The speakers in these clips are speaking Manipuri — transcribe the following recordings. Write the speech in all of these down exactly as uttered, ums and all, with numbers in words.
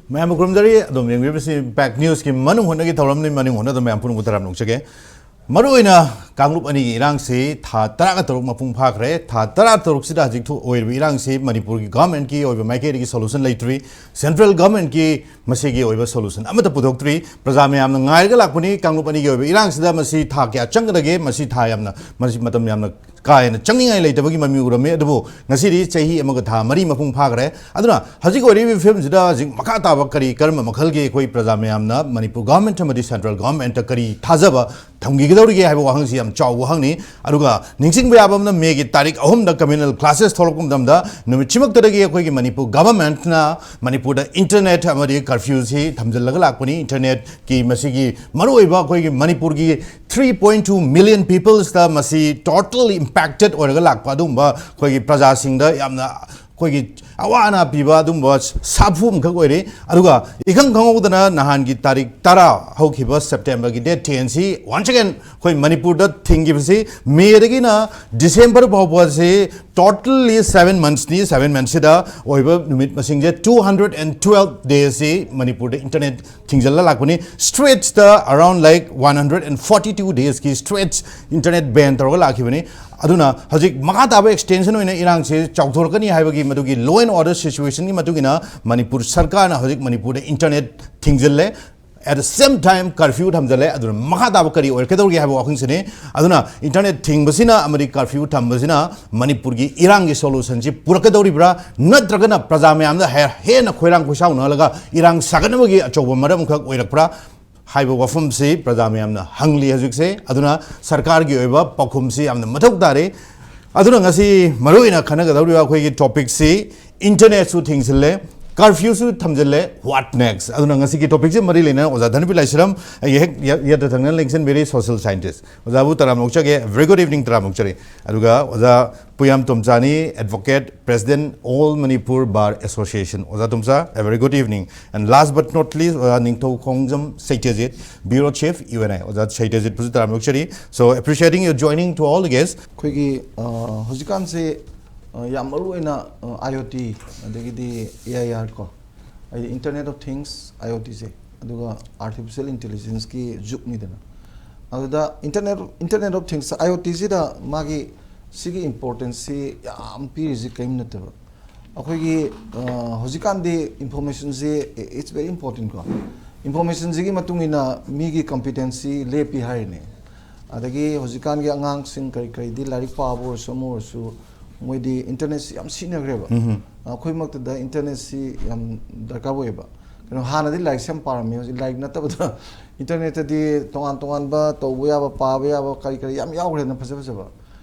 ꯃꯌꯥꯝꯕꯨ ꯈꯨꯔꯨꯝꯖꯔꯤ꯫ ꯑꯗꯣꯝ ꯌꯦꯡꯕꯤꯕꯁꯤ ꯏꯝꯄꯦꯛ ꯅ꯭ꯌꯨꯁꯀꯤ ꯃꯅꯨꯡ ꯍꯨꯠꯅꯒꯤ ꯊꯧꯔꯝꯅꯤ꯫ ꯃꯅꯨꯡ ꯍꯨꯠꯅꯗ ꯃꯌꯥꯝ ꯄꯨꯝꯅꯃꯛꯄꯨ ꯇꯔꯥꯝꯅ ꯑꯣꯛꯆꯒꯦ꯫ ꯃꯔꯨꯑꯣꯏꯅ ꯀꯥꯡꯂꯨꯞ ꯑꯅꯤꯒꯤ ꯏꯔꯥꯡꯁꯤ ꯊꯥ ꯇꯔꯥꯒ ꯇꯔꯨꯛ ꯃꯄꯨꯡ ꯐꯥꯈ꯭ꯔꯦ꯫ ꯊꯥ ꯇꯔꯥ ꯇꯔꯨꯛꯁꯤꯗ ꯍꯧꯖꯤꯛ ꯊꯣꯛ-, ꯑꯣꯏꯔꯤꯕ ꯏꯔꯥꯡꯁꯤ ꯃꯅꯤꯄꯨꯔꯒꯤ ꯒꯚꯔꯟꯃꯦꯟꯠꯀꯤ ꯑꯣꯏꯕ ꯃꯥꯏꯀꯩꯗꯒꯤ ꯁꯣꯂꯨꯁꯟ ꯂꯩꯇ꯭ꯔꯤ꯫ ꯁꯦꯟꯇ꯭ꯔꯦꯜ ꯒꯚꯔꯟꯃꯦꯟꯠꯀꯤ ꯃꯁꯤꯒꯤ ꯑꯣꯏꯕ ꯁꯣꯂꯨꯁꯟ ꯑꯃꯠꯇ ꯄꯨꯊꯣꯛꯇ꯭ꯔꯤ꯫ ꯄ꯭ꯔꯖꯥ ꯃꯌꯥꯝꯅ ꯉꯥꯏꯔꯒ ꯂꯥꯛꯄꯅꯤ꯫ ꯀꯥꯡꯂꯨꯞ ꯑꯅꯤꯒꯤ ꯑꯣꯏꯕ ꯏꯔꯥꯡꯁꯤꯗ ꯃꯁꯤ ꯊꯥ ꯀꯌꯥ ꯆꯪꯒꯗꯒꯦ? ꯃꯁꯤ ꯊꯥ ꯌꯥꯝꯅ, ꯃꯁꯤ ꯃꯇꯝ ꯌꯥꯝꯅ ꯀꯥ ꯍꯦꯟꯅ ꯆꯪꯅꯤꯡꯉꯥꯏ ꯂꯩꯇꯕꯒꯤ ꯃꯃꯤ ꯎꯔꯝꯃꯤ꯫ ꯑꯗꯨꯕꯨ ꯉꯁꯤꯗꯤ ꯆꯍꯤ ꯑꯃꯒ ꯊꯥ ꯃꯔꯤ ꯃꯄꯨꯡ ꯐꯥꯈ꯭ꯔꯦ꯫ ꯑꯗꯨꯅ ꯍꯧꯖꯤꯛ ꯑꯣꯏꯔꯤꯕ ꯐꯤꯕꯝꯁꯤꯗ ꯍꯧꯖꯤꯛ ꯃꯈꯥ ꯇꯥꯕ ꯀꯔꯤ, ꯀꯔꯝꯕ ꯃꯈꯜꯒꯤ ꯑꯩꯈꯣꯏ ꯄ꯭ꯔꯖꯥ ꯃꯌꯥꯝꯅ ꯃꯅꯤꯄꯨꯔ ꯒꯚꯔꯟꯃꯦꯟꯠ ꯑꯃꯗꯤ ꯁꯦꯟꯇ꯭ꯔꯦꯜ ꯒꯚꯔꯟꯃꯦꯟꯠꯇ ꯀꯔꯤ ꯊꯥꯖꯕ ꯊꯝꯈꯤꯒꯗꯧꯔꯤꯒꯦ ꯍꯥꯏꯕ ꯋꯥꯍꯪꯁꯤ ꯌꯥꯝ ꯆꯥꯎꯕ ꯋꯥꯍꯪꯅꯤ꯫ ꯑꯗꯨꯒ ꯅꯤꯡꯁꯤꯡꯕ ꯌꯥꯕ ꯑꯃꯅ, ꯃꯦꯒꯤ ꯇꯥꯔꯤꯛ ꯑꯍꯨꯝꯗ ꯀꯝꯃ꯭ꯌꯨꯅꯦꯜ ꯀ꯭ꯂꯥꯁꯦꯁ ꯊꯣꯛꯂꯛꯄ ꯃꯇꯝꯗ, ꯅꯨꯃꯤꯠꯁꯤꯃꯛꯇꯗꯒꯤ ꯑꯩꯈꯣꯏꯒꯤ ꯃꯅꯤꯄꯨꯔ ꯒꯚꯔꯟꯃꯦꯟꯠꯅ ꯃꯅꯤꯄꯨꯔꯗ ꯏꯟꯇꯔꯅꯦꯠ ꯑꯃꯗꯤ ꯀꯔꯐ꯭ꯌꯨꯁꯤ ꯊꯝꯖꯤꯜꯂꯒ ꯂꯥꯛꯄꯅꯤ꯫ ꯏꯟꯇꯔꯅꯦꯠꯀꯤ ꯃꯁꯤꯒꯤ ꯃꯔꯨꯑꯣꯏꯕ ꯑꯩꯈꯣꯏꯒꯤ ꯃꯅꯤꯄꯨꯔꯒꯤ three point two million peopleꯁꯇ ꯃꯁꯤ totally impacted ꯑꯣꯏꯔꯒ ꯂꯥꯛꯄ ꯑꯗꯨꯒꯨꯝꯕ ꯑꯩꯈꯣꯏꯒꯤ ꯄ꯭ꯔꯖꯥꯁꯤꯡꯗ ꯌꯥꯝꯅ ꯑꯩꯈꯣꯏꯒꯤ ꯑꯋꯥ ꯑꯅꯥ ꯄꯤꯕ ꯑꯗꯨꯒꯨꯝꯕ ꯁꯥꯐꯨ ꯑꯃꯈꯛ ꯑꯣꯏꯔꯤ꯫ ꯑꯗꯨꯒ ꯏꯈꯪ ꯈꯪꯍꯧꯗꯅ ꯅꯍꯥꯟꯒꯤ ꯇꯥꯔꯤꯛ ꯇꯔꯥ, ꯍꯧꯈꯤꯕ ꯁꯦꯞꯇꯦꯝꯕꯔꯒꯤ date ten ꯁꯤ once again ꯑꯩꯈꯣꯏ ꯃꯅꯤꯄꯨꯔꯗ ꯊꯤꯡꯈꯤꯕꯁꯤ, ꯃꯦꯗꯒꯤꯅ ꯗꯤꯁꯦꯝꯕꯔ ꯐꯥꯎꯕꯁꯤ totally seven monthsꯅꯤ꯫ Seven monthsꯁꯤꯗ ꯑꯣꯏꯕ ꯅꯨꯃꯤꯠ ꯃꯁꯤꯡꯁꯦ two hundred and twelve daysꯁꯤ ꯃꯅꯤꯄꯨꯔꯗ ꯏꯟꯇꯔꯅꯦꯠ ꯊꯤꯡꯖꯤꯜꯂ ꯂꯥꯛꯄꯅꯤ꯫ Straitsꯇ around like one hundred and forty two daysꯀꯤ straits internet ban ꯇꯧꯔꯒ ꯂꯥꯛꯈꯤꯕꯅꯤ꯫ ꯑꯗꯨꯅ ꯍꯧꯖꯤꯛ ꯃꯈꯥ ꯇꯥꯕ extension ꯑꯣꯏꯅ ꯏꯔꯥꯡꯁꯦ ꯆꯥꯎꯊꯣꯔꯛꯀꯅꯤ ꯍꯥꯏꯕꯒꯤ ꯃꯗꯨꯒꯤ law and order situationꯒꯤ ꯃꯇꯨꯡ ꯏꯟꯅ ꯃꯅꯤꯄꯨꯔ ꯁꯔꯀꯥꯔꯅ ꯍꯧꯖꯤꯛ ꯃꯅꯤꯄꯨꯔꯗ ꯏꯟꯇꯔꯅꯦꯠ ꯊꯤꯡꯖꯤꯜꯂꯦ꯫ At the same time curfew ꯊꯝꯖꯤꯜꯂꯦ꯫ ꯑꯗꯨꯅ ꯃꯈꯥ ꯇꯥꯕ ꯀꯔꯤ ꯑꯣꯏꯔꯛꯀꯗꯧꯔꯤꯒꯦ ꯍꯥꯏꯕ ꯋꯥꯐꯝꯁꯤꯅꯤ꯫ ꯑꯗꯨꯅ ꯏꯟꯇꯔꯅꯦꯠ ꯊꯤꯡꯕꯁꯤꯅ ꯑꯃꯗꯤ curfew ꯊꯝꯕꯁꯤꯅ ꯃꯅꯤꯄꯨꯔꯒꯤ ꯏꯔꯥꯡꯒꯤ solutionꯁꯤ ꯄꯨꯔꯛꯀꯗꯧꯔꯤꯕ꯭ꯔꯥ, ꯅꯠꯇ꯭ꯔꯒꯅ ꯄ꯭ꯔꯖꯥ ꯃꯌꯥꯝꯗ ꯍꯦ-, ꯍꯦꯟꯅ ꯈꯣꯏꯔꯥꯡ ꯈꯣꯏꯁꯥꯎꯅꯍꯜꯂꯒ ꯏꯔꯥꯡ ꯁꯥꯒꯠꯅꯕꯒꯤ ꯑꯆꯧꯕ ꯃꯔꯝ ꯑꯃꯈꯛ ꯑꯣꯏꯔꯛꯄ꯭ꯔꯥ ꯍꯥꯏꯕ ꯋꯥꯐꯝꯁꯤ ꯄ꯭ꯔꯖꯥ ꯃꯌꯥꯝꯅ ꯍꯪꯂꯤ ꯍꯧꯖꯤꯛꯁꯦ꯫ ꯑꯗꯨꯅ ꯁꯔꯀꯥꯔꯒꯤ ꯑꯣꯏꯕ ꯄꯥꯎꯈꯨꯝꯁꯤ ꯌꯥꯝꯅ ꯃꯊꯧ ꯇꯥꯔꯦ꯫ ꯑꯗꯨꯅ ꯉꯁꯤ ꯃꯔꯨꯑꯣꯏꯅ ꯈꯟꯅꯒꯗꯧꯔꯤꯕ ꯑꯩꯈꯣꯏꯒꯤ topicꯁꯤ internetꯁꯨ ꯊꯤꯡꯖꯤꯜꯂꯦ, curfewꯁꯨ ꯊꯝꯖꯤꯜꯂꯦ, what next? ꯑꯗꯨꯅ ꯉꯁꯤꯒꯤ topicꯁꯤ ꯃꯔꯤ ꯂꯩꯅꯅ ꯑꯣꯖꯥ ꯙꯅꯄꯤ ꯂꯥꯏꯁ꯭ꯔꯝ ꯑꯩꯒꯤ ꯍꯦꯛ ꯌꯦꯠ-, ꯌꯦꯠꯇ ꯊꯪꯅꯅ ꯂꯦꯡꯁꯤꯟꯕꯤꯔꯤ, social scientist꯫ ꯑꯣꯖꯥꯕꯨ ꯇꯔꯥꯝꯅ ꯑꯣꯛꯆꯒꯦ, very good evening ꯇꯔꯥꯝꯅ ꯑꯣꯛꯆꯔꯤ꯫ ꯑꯗꯨꯒ ꯑꯣꯖꯥ ꯄꯨꯌꯥꯝ ꯇꯣꯝꯆꯥꯅꯤ, advocate, president, All Manipur Bar Association꯫ ꯑꯣꯖꯥ ꯇꯣꯝꯆꯥ, a very good evening꯫ And last but not least, ꯑꯣꯖꯥ ꯅꯤꯡꯊꯧ ꯈꯣꯡꯖꯝ ꯁꯩꯇꯖꯤꯠ, bureau chief, UNI꯫ ꯑꯣꯖꯥ ꯁꯩꯇꯖꯤꯠꯄꯨꯁꯨ ꯇꯔꯥꯝꯅ ꯑꯣꯛꯆꯔꯤ꯫ So, appreciating your joining to all the guests꯫ ꯑꯩꯈꯣꯏꯒꯤ, ꯑ, ꯍꯧꯖꯤꯛꯀꯥꯟꯁꯦ, ꯑ, ꯌꯥꯝ ꯃꯔꯨ ꯑꯣꯏꯅ, ꯑ, IoT, ꯑꯗꯒꯤꯗꯤ AIR ꯀꯣ, ꯍꯥꯏꯗꯤ Internet of Things, IoTꯁꯦ, ꯑꯗꯨꯒ Artificial Intelligenceꯀꯤ ꯖꯨꯒꯅꯤꯗꯅ꯫ ꯑꯗꯨꯗ Internet, Internet of Things, IoTꯁꯤꯗ ꯃꯥꯒꯤ ꯁꯤꯒꯤ importanceꯁꯤ ꯌꯥꯝ ꯄꯤꯔꯤꯁꯤ ꯀꯔꯤꯝ ꯅꯠꯇꯕ, ꯑꯩꯈꯣꯏꯒꯤ ꯑ, ꯍꯧꯖꯤꯛꯀꯥꯟꯗꯤ informationꯁꯤ, it's very important ꯀꯣ꯫ Informationꯁꯤꯒꯤ ꯃꯇꯨꯡ ꯏꯟꯅ ꯃꯤꯒꯤ competency ꯂꯦꯞꯄꯤ ꯍꯥꯏꯔꯤꯅꯦ꯫ ꯑꯗꯒꯤ ꯍꯧꯖꯤꯛꯀꯥꯟꯒꯤ ꯑꯉꯥꯡꯁꯤꯡ ꯀꯔꯤ ꯀꯔꯤꯗꯤ ꯂꯥꯏꯔꯤꯛ ꯄꯥꯕ ꯑꯣꯏꯔꯁꯨ ꯑꯃ ꯑꯣꯏꯔꯁꯨ, ꯃꯣꯏꯗꯤ internetꯁꯤ ꯌꯥꯝ ꯁꯤꯖꯤꯟꯅꯈ꯭ꯔꯦꯕ꯫ ꯑꯩꯈꯣꯏꯃꯛꯇꯗ internetꯁꯤ ꯌꯥꯝ ꯗꯔꯀꯥꯔ ꯑꯣꯏꯌꯦꯕ꯫ ꯀꯩꯅꯣ, ꯍꯥꯟꯅꯗꯤ ꯂꯥꯏꯔꯤꯛꯁꯦ ꯌꯥꯝ ꯄꯥꯔꯝꯃꯤ, ꯍꯧꯖꯤꯛ ꯂꯥꯏꯔꯤꯛ ꯅꯠꯇꯕꯗ internetꯇꯗꯤ ꯇꯣꯉꯥꯟ ꯇꯣꯉꯥꯟꯕ ꯇꯧꯕ ꯌꯥꯕ, ꯄꯥꯕ ꯌꯥꯕ ꯀꯔꯤ ꯀꯔꯤ ꯌꯥꯝ ꯌꯥꯎꯈ꯭ꯔꯦꯗꯅ, ꯐꯖ ꯐꯖꯕ꯫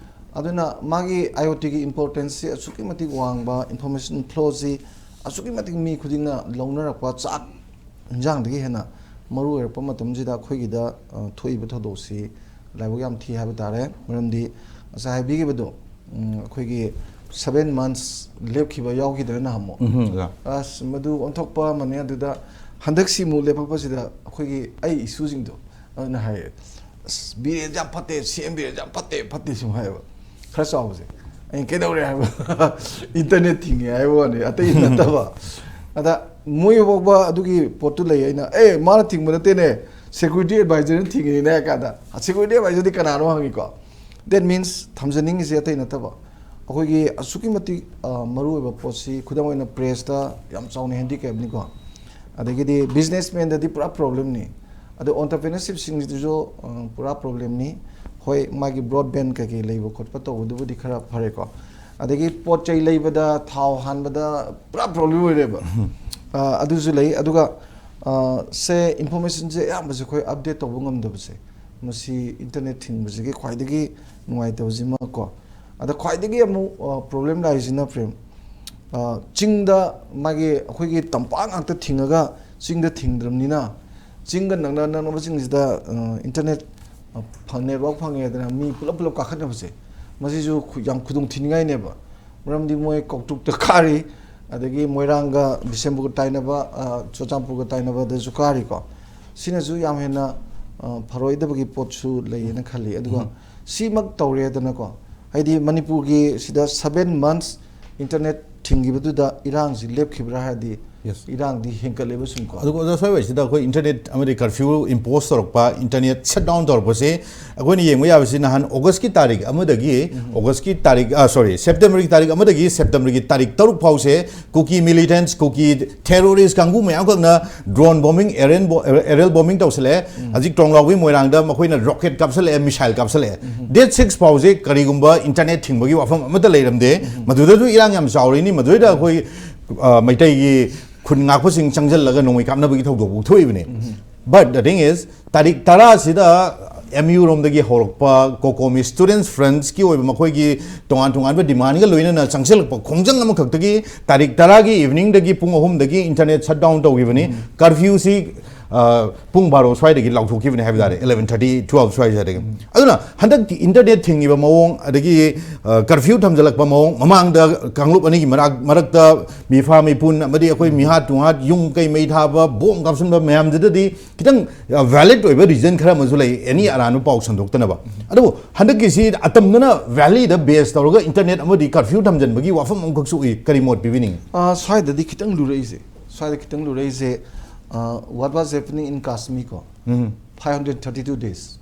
ꯑꯗꯨꯅ ꯃꯥꯒꯤ IoTꯒꯤ importanceꯁꯤ ꯑꯁꯨꯛꯀꯤ ꯃꯇꯤꯛ ꯋꯥꯡꯕ, information flowꯁꯤ ꯑꯁꯨꯛꯀꯤ ꯃꯇꯤꯛ ꯃꯤ ꯈꯨꯗꯤꯡꯅ ꯂꯧꯅꯔꯛꯄ, ꯆꯥꯛ ꯏꯟꯖꯥꯡꯗꯒꯤ ꯍꯦꯟꯅ ꯃꯔꯨ ꯑꯣꯏꯔꯛꯄ ꯃꯇꯝꯁꯤꯗ ꯑꯩꯈꯣꯏꯒꯤꯗ, ꯑ, ꯊꯣꯛꯏꯕ ꯊꯧꯗꯣꯛꯁꯤ ꯂꯥꯏꯕꯛ ꯌꯥꯝ ꯊꯤ ꯍꯥꯏꯕ ꯇꯥꯔꯦ꯫ ꯃꯔꯝꯗꯤ ꯉꯁꯥꯏ ꯍꯥꯏꯕꯤꯈꯤꯕꯗꯣ, ꯎꯝ, ꯑꯩꯈꯣꯏꯒꯤ seven months ꯂꯦꯞꯈꯤꯕ ꯌꯥꯎꯈꯤꯗ꯭ꯔꯦ ꯅꯍꯥꯟꯃꯨꯛ꯫ ꯎꯝ, ꯑꯣꯖꯥ꯫ ꯑꯁ, ꯃꯗꯨ ꯑꯣꯟꯊꯣꯛꯄ ꯑꯃꯅꯦ꯫ ꯑꯗꯨꯗ ꯍꯟꯗꯛꯁꯤ ꯑꯃꯨꯛ ꯂꯦꯞꯄꯛꯄꯁꯤꯗ ꯑꯩꯈꯣꯏꯒꯤ ꯑꯩ ꯏꯁꯨꯁꯤꯡꯗꯣ ꯑꯗꯨꯅ ꯍꯥꯏꯌꯦ, "ꯑꯁ, ꯕꯤꯔꯦꯟꯁꯦ ꯌꯥꯝ ꯐꯠꯇꯦ, CM ꯕꯤꯔꯦꯟꯁꯦ ꯌꯥꯝ ꯐꯠꯇꯦ, ꯐꯠꯇꯦ" ꯁꯨꯝ ꯍꯥꯏꯌꯦꯕ, ꯈꯔ ꯆꯥꯎꯕꯁꯦ꯫ ꯑꯩꯅ, "ꯀꯩꯗꯧꯔꯦ?" ꯍꯥꯏꯕ꯫ "Internet ꯊꯤꯡꯉꯦ" ꯍꯥꯏꯕ ꯋꯥꯅꯤ, ꯑꯇꯩ ꯅꯠꯇꯕ꯫ ꯑꯗ ꯃꯣꯏ ꯐꯥꯎꯕ ꯑꯗꯨꯒꯤ ꯄꯣꯠꯇꯨ ꯂꯩ꯫ ꯑꯩꯅ, "ꯑꯦ, ꯃꯥꯅ ꯊꯤꯡꯕ ꯅꯠꯇꯦꯅꯦ, security advisorꯅ ꯊꯤꯡꯉꯤꯅꯦ" ꯍꯥꯏ ꯀꯥꯟꯗ, "Security advisorꯗꯤ ꯀꯅꯥꯅꯣ?" ꯍꯪꯉꯤꯀꯣ꯫ That means ꯊꯝꯖꯅꯤꯡꯉꯤꯁꯦ ꯑꯇꯩ ꯅꯠꯇꯕ, ꯑꯩꯈꯣꯏꯒꯤ ꯑꯁꯨꯛꯀꯤ ꯃꯇꯤꯛ, ꯑ, ꯃꯔꯨꯑꯣꯏꯕ ꯄꯣꯠꯁꯤ, ꯈꯨꯗꯝ ꯑꯣꯏꯅ pressꯇ ꯌꯥꯝ ꯆꯥꯎꯅ handicapꯅꯤꯀꯣ꯫ ꯑꯗꯒꯤꯗꯤ businessmanꯗꯗꯤ ꯄꯨꯔꯥ problemꯅꯤ꯫ ꯑꯗꯣ entrepreneurshipꯁꯤꯡꯁꯤꯗꯁꯨ, ꯑ, ꯄꯨꯔꯥ problemꯅꯤ꯫ ꯍꯣꯏ, ꯃꯥꯒꯤ broadband ꯀꯩꯀꯩ ꯂꯩꯕ ꯈꯣꯠꯄ ꯇꯧꯕꯗꯨꯕꯨꯗꯤ ꯈꯔ ꯐꯔꯦꯀꯣ꯫ ꯑꯗꯒꯤ ꯄꯣꯠ ꯆꯩ ꯂꯩꯕꯗ, ꯊꯥꯎ ꯍꯥꯟꯕꯗ ꯄꯨꯔꯥ problem ꯑꯣꯏꯔꯦꯕ꯫ ꯑ, ꯑꯗꯨꯁꯨ ꯂꯩ꯫ ꯑꯗꯨꯒ, ꯑ, ꯁꯦ, informationꯁꯦ ꯑꯌꯥꯝꯕꯁꯦ ꯑꯩꯈꯣꯏ update ꯇꯧꯕ ꯉꯝꯗꯕꯁꯦ, ꯃꯁꯤ internet ꯊꯤꯡꯕꯁꯤꯒꯤ ꯈ꯭ꯋꯥꯏꯗꯒꯤ ꯅꯨꯡꯉꯥꯏꯇꯕꯁꯤꯃ ꯀꯣ꯫ ꯑꯗ ꯈ꯭ꯋꯥꯏꯗꯒꯤ ꯑꯃꯨꯛ, ꯑ, problem ꯂꯥꯛꯏꯁꯤꯅ, ꯄ꯭ꯔꯦꯝ, ꯑ, ꯆꯤꯡꯗ ꯃꯥꯒꯤ ꯑꯩꯈꯣꯏꯒꯤ ꯇꯝꯄꯥꯛ ꯉꯥꯛꯇ ꯊꯤꯡꯉꯒ ꯆꯤꯡꯗ ꯊꯤꯡꯗ꯭ꯔꯕꯅꯤꯅ, ꯆꯤꯡꯒ ꯅꯛꯅ ꯅꯛꯅꯕꯁꯤꯡꯁꯤꯗ, ꯑ, internet, ꯑ, ꯐꯪ-, network ꯐꯪꯉꯦꯗꯅ ꯃꯤ ꯄꯨꯂꯞ ꯄꯨꯂꯞ ꯀꯥꯈꯠꯅꯕꯁꯦ, ꯃꯁꯤꯁꯨ ꯈꯨ-, ꯌꯥꯝ ꯈꯨꯗꯣꯡ ꯊꯤꯅꯤꯡꯉꯥꯏꯅꯦꯕ꯫ ꯃꯔꯝꯗꯤ ꯃꯣꯏ ꯀꯧꯇ꯭ꯔꯨꯛꯇ ꯀꯥꯔꯤ, ꯑꯗꯒꯤ ꯃꯣꯏꯔꯥꯡꯒ ꯕꯤꯁꯦꯝꯄꯨꯔꯒ ꯇꯥꯏꯅꯕ, ꯑ, ꯆꯨꯔꯆꯥꯟꯄꯨꯔꯒ ꯇꯥꯏꯅꯕꯗꯁꯨ ꯀꯥꯔꯤꯀꯣ꯫ ꯁꯤꯅꯁꯨ ꯌꯥꯝ ꯍꯦꯟꯅ, ꯑ, ꯐꯔꯣꯏꯗꯕꯒꯤ ꯄꯣꯠꯁꯨ ꯂꯩꯌꯦꯅ ꯈꯜꯂꯤ꯫ ꯑꯗꯨꯒ ꯁꯤꯃꯛ ꯇꯧꯔꯦꯗꯅꯀꯣ, ꯍꯥꯏꯗꯤ ꯃꯅꯤꯄꯨꯔꯒꯤ ꯁꯤꯗ seven months internet ꯊꯤꯡꯈꯤꯕꯗꯨꯗ ꯏꯔꯥꯡꯁꯤ ꯂꯦꯞꯈꯤꯕ꯭ꯔꯥ ꯍꯥꯏꯔꯗꯤ Yes. ꯏꯔꯥꯡꯗꯤ ꯍꯦꯟꯒꯠꯂꯦꯕ ꯁꯨꯝ ꯀꯣ꯫ ꯑꯗꯨꯒ ꯑꯣꯖꯥ ꯁ꯭ꯋꯥꯏ ꯁꯤꯗ ꯑꯩꯈꯣꯏ ꯏꯟꯇꯔꯅꯦꯠ ꯑꯃꯗꯤ ꯀꯔꯐ꯭ꯌꯨ ꯏꯝꯄꯣꯁ ꯇꯧꯔꯛꯄ, ꯏꯟꯇꯔꯅꯦꯠ ꯁꯠ ꯗꯥꯎꯟ ꯇꯧꯔꯛꯄꯁꯦ ꯑꯩꯈꯣꯏꯅ ꯌꯦꯡꯕ ꯌꯥꯕꯁꯤ ꯅꯍꯥꯟ ꯑꯣꯒꯁꯀꯤ ꯇꯥꯔꯤꯛ ꯑꯃꯗꯒꯤ, ꯑꯣꯒꯁꯀꯤ ꯇꯥꯔꯤꯛ, sorry, ꯁꯦꯞꯇꯦꯝꯕꯔꯒꯤ ꯇꯥꯔꯤꯛ ꯑꯃꯗꯒꯤ ꯁꯦꯞꯇꯦꯝꯕꯔꯒꯤ ꯇꯥꯔꯤꯛ ꯇꯔꯨꯛ ꯐꯥꯎꯁꯦ ꯀꯨꯀꯤ ꯃꯤꯂꯤꯇꯦꯟꯠꯁ, ꯀꯨꯀꯤ ꯇꯦꯔꯣꯔꯤꯁ ꯀꯥꯡꯕꯨ ꯃꯌꯥꯝꯈꯛꯅ ꯗ꯭ꯔꯣꯟ ꯕꯣꯝꯕꯤꯡ, ꯑꯦꯔꯤꯌꯦꯜ ꯕꯣꯝꯕꯤꯡ ꯇꯧꯁꯜꯂꯛꯑꯦ꯫ ꯍꯧꯖꯤꯛ ꯇ꯭ꯔꯣꯡꯂꯥꯎꯕꯤ ꯃꯣꯏꯔꯥꯡꯗ ꯃꯈꯣꯏꯅ ꯔꯣꯀꯦꯠ ꯀꯥꯞꯁꯜꯂꯛꯑꯦ, ꯃꯤꯁꯥꯏꯜ ꯀꯥꯞꯁꯜꯂꯛꯑꯦ꯫ ꯗꯦꯠ ꯁꯤꯛꯁ ꯐꯥꯎꯁꯦ ꯀꯔꯤꯒꯨꯝꯕ ꯏꯟꯇꯔꯅꯦꯠ ꯊꯤꯡꯕꯒꯤ ꯋꯥꯐꯝ ꯑꯃꯠꯇ ꯂꯩꯔꯝꯗꯦ꯫ ꯃꯗꯨꯗꯁꯨ ꯏꯔꯥꯡ ꯌꯥꯝ ꯆꯥꯎꯔꯤꯅꯤ꯫ ꯃꯗꯨꯗ ꯑꯩꯈꯣꯏ, ꯑ, ꯃꯩꯇꯩꯒꯤ ꯈꯨꯟ ꯉꯥꯛꯄꯁꯤꯡ ꯆꯪꯁꯤꯜꯂꯒ ꯅꯣꯡꯃꯩ ꯀꯥꯞꯅꯕꯒꯤ ꯊꯧꯗꯣꯛ ꯐꯥꯎ ꯊꯣꯛꯏꯕꯅꯤ꯫ But the thing is, ꯇꯥꯔꯤꯛ ꯇꯔꯥꯁꯤꯗ ꯑꯦꯝ ꯌꯨ ꯔꯣꯝꯗꯒꯤ ꯍꯧꯔꯛꯄ ꯀꯣꯀꯣꯃꯤ ꯁ꯭ꯇꯨꯗꯦꯟꯠꯁ ꯐ꯭ꯔꯟꯠꯁꯀꯤ ꯑꯣꯏꯕ ꯃꯈꯣꯏꯒꯤ ꯇꯣꯉꯥꯟ ꯇꯣꯉꯥꯟꯕ ꯗꯤꯃꯥꯟꯒ ꯂꯣꯏꯅꯅ ꯆꯪꯁꯤꯜꯂꯛꯄ ꯈꯣꯡꯖꯪ ꯑꯃꯈꯛꯇꯒꯤ ꯇꯥꯔꯤꯛ ꯇꯔꯥꯒꯤ ꯏꯚꯤꯅꯤꯡꯗꯒꯤ ꯄꯨꯡ ꯑꯍꯨꯝꯗꯒꯤ ꯏꯟꯇꯔꯅꯦꯠ ꯁꯠ ꯗꯥꯎꯟ ꯇꯧꯈꯤꯕꯅꯤ꯫ ꯀꯔꯐ꯭ꯌꯨꯁꯤ, ꯑ, ꯄꯨꯡ ꯕꯥꯔꯣ ꯁ꯭ꯋꯥꯏꯗꯒꯤ ꯂꯥꯎꯊꯣꯛꯈꯤꯕꯅꯤ ꯍꯥꯏꯕ ꯇꯥꯔꯦ, ꯏꯂꯦꯚꯦꯟ ꯊꯥꯔꯇꯤ, ꯇꯨꯋꯦꯜꯐ ꯁ꯭ꯋꯥꯏ ꯁ꯭ꯋꯥꯏꯗꯒꯤ꯫ ꯑꯗꯨꯅ ꯍꯟꯗꯛꯀꯤ ꯏꯟꯇꯔꯅꯦꯠ ꯊꯤꯡꯉꯤꯕ ꯃꯑꯣꯡ, ꯑꯗꯒꯤ, ꯑ, ꯀꯔꯐ꯭ꯌꯨ ꯊꯝꯖꯤꯜꯂꯛꯄ ꯃꯑꯣꯡ, ꯃꯃꯥꯡꯗ ꯀꯥꯡꯂꯨꯞ ꯑꯅꯤꯒꯤ ꯃꯔꯛ-, ꯃꯔꯛꯇ ꯃꯤꯐꯥ ꯃꯤꯄꯨꯟ ꯑꯃꯗꯤ ꯑꯩꯈꯣꯏ ꯃꯤꯍꯥꯠ ꯇꯨꯍꯥꯠ, ꯌꯨꯝ ꯀꯩ ꯃꯩ ꯊꯥꯕ, ꯕꯣꯝ ꯀꯥꯞꯁꯤꯟꯕ ꯃꯌꯥꯝꯗꯨꯗꯗꯤ ꯈꯤꯇꯪ, ꯑ, ꯚꯦꯂꯤꯗ ꯑꯣꯏꯕ ꯔꯤꯖꯟ ꯈꯔ ꯑꯃꯁꯨ ꯂꯩ, ꯑꯦꯅꯤ ꯑꯔꯥꯟꯕ ꯄꯥꯎ ꯁꯟꯗꯣꯛꯇꯅꯕ꯫ ꯑꯗꯨꯕꯨ ꯍꯟꯗꯛꯀꯤꯁꯤ ꯑꯇꯝꯅꯅ ꯚꯦꯂꯤꯗ ꯕꯦꯁ ꯇꯧꯔꯒ ꯏꯟꯇꯔꯅꯦꯠ ꯑꯃꯗꯤ ꯀꯔꯐ꯭ꯌꯨ ꯊꯝꯖꯤꯟꯕꯒꯤ ꯋꯥꯐꯝ ꯑꯃꯈꯛꯁꯨ ꯎꯏ꯫ ꯀꯔꯤ ꯃꯣꯠ ꯄꯤꯕꯤꯅꯤꯡꯉꯤ? ꯑ, ꯁ꯭ꯋꯥꯏꯗꯗꯤ ꯈꯤꯇꯪ ꯂꯨꯔꯛꯏꯁꯦ, ꯁ꯭ꯋꯥꯏꯗ ꯈꯤꯇꯪ ꯂꯨꯔꯛꯏꯁꯦ, ꯑ, what was happening in Kashmir ꯀꯣ, ꯎꯝ꯫ five hundred thirty two days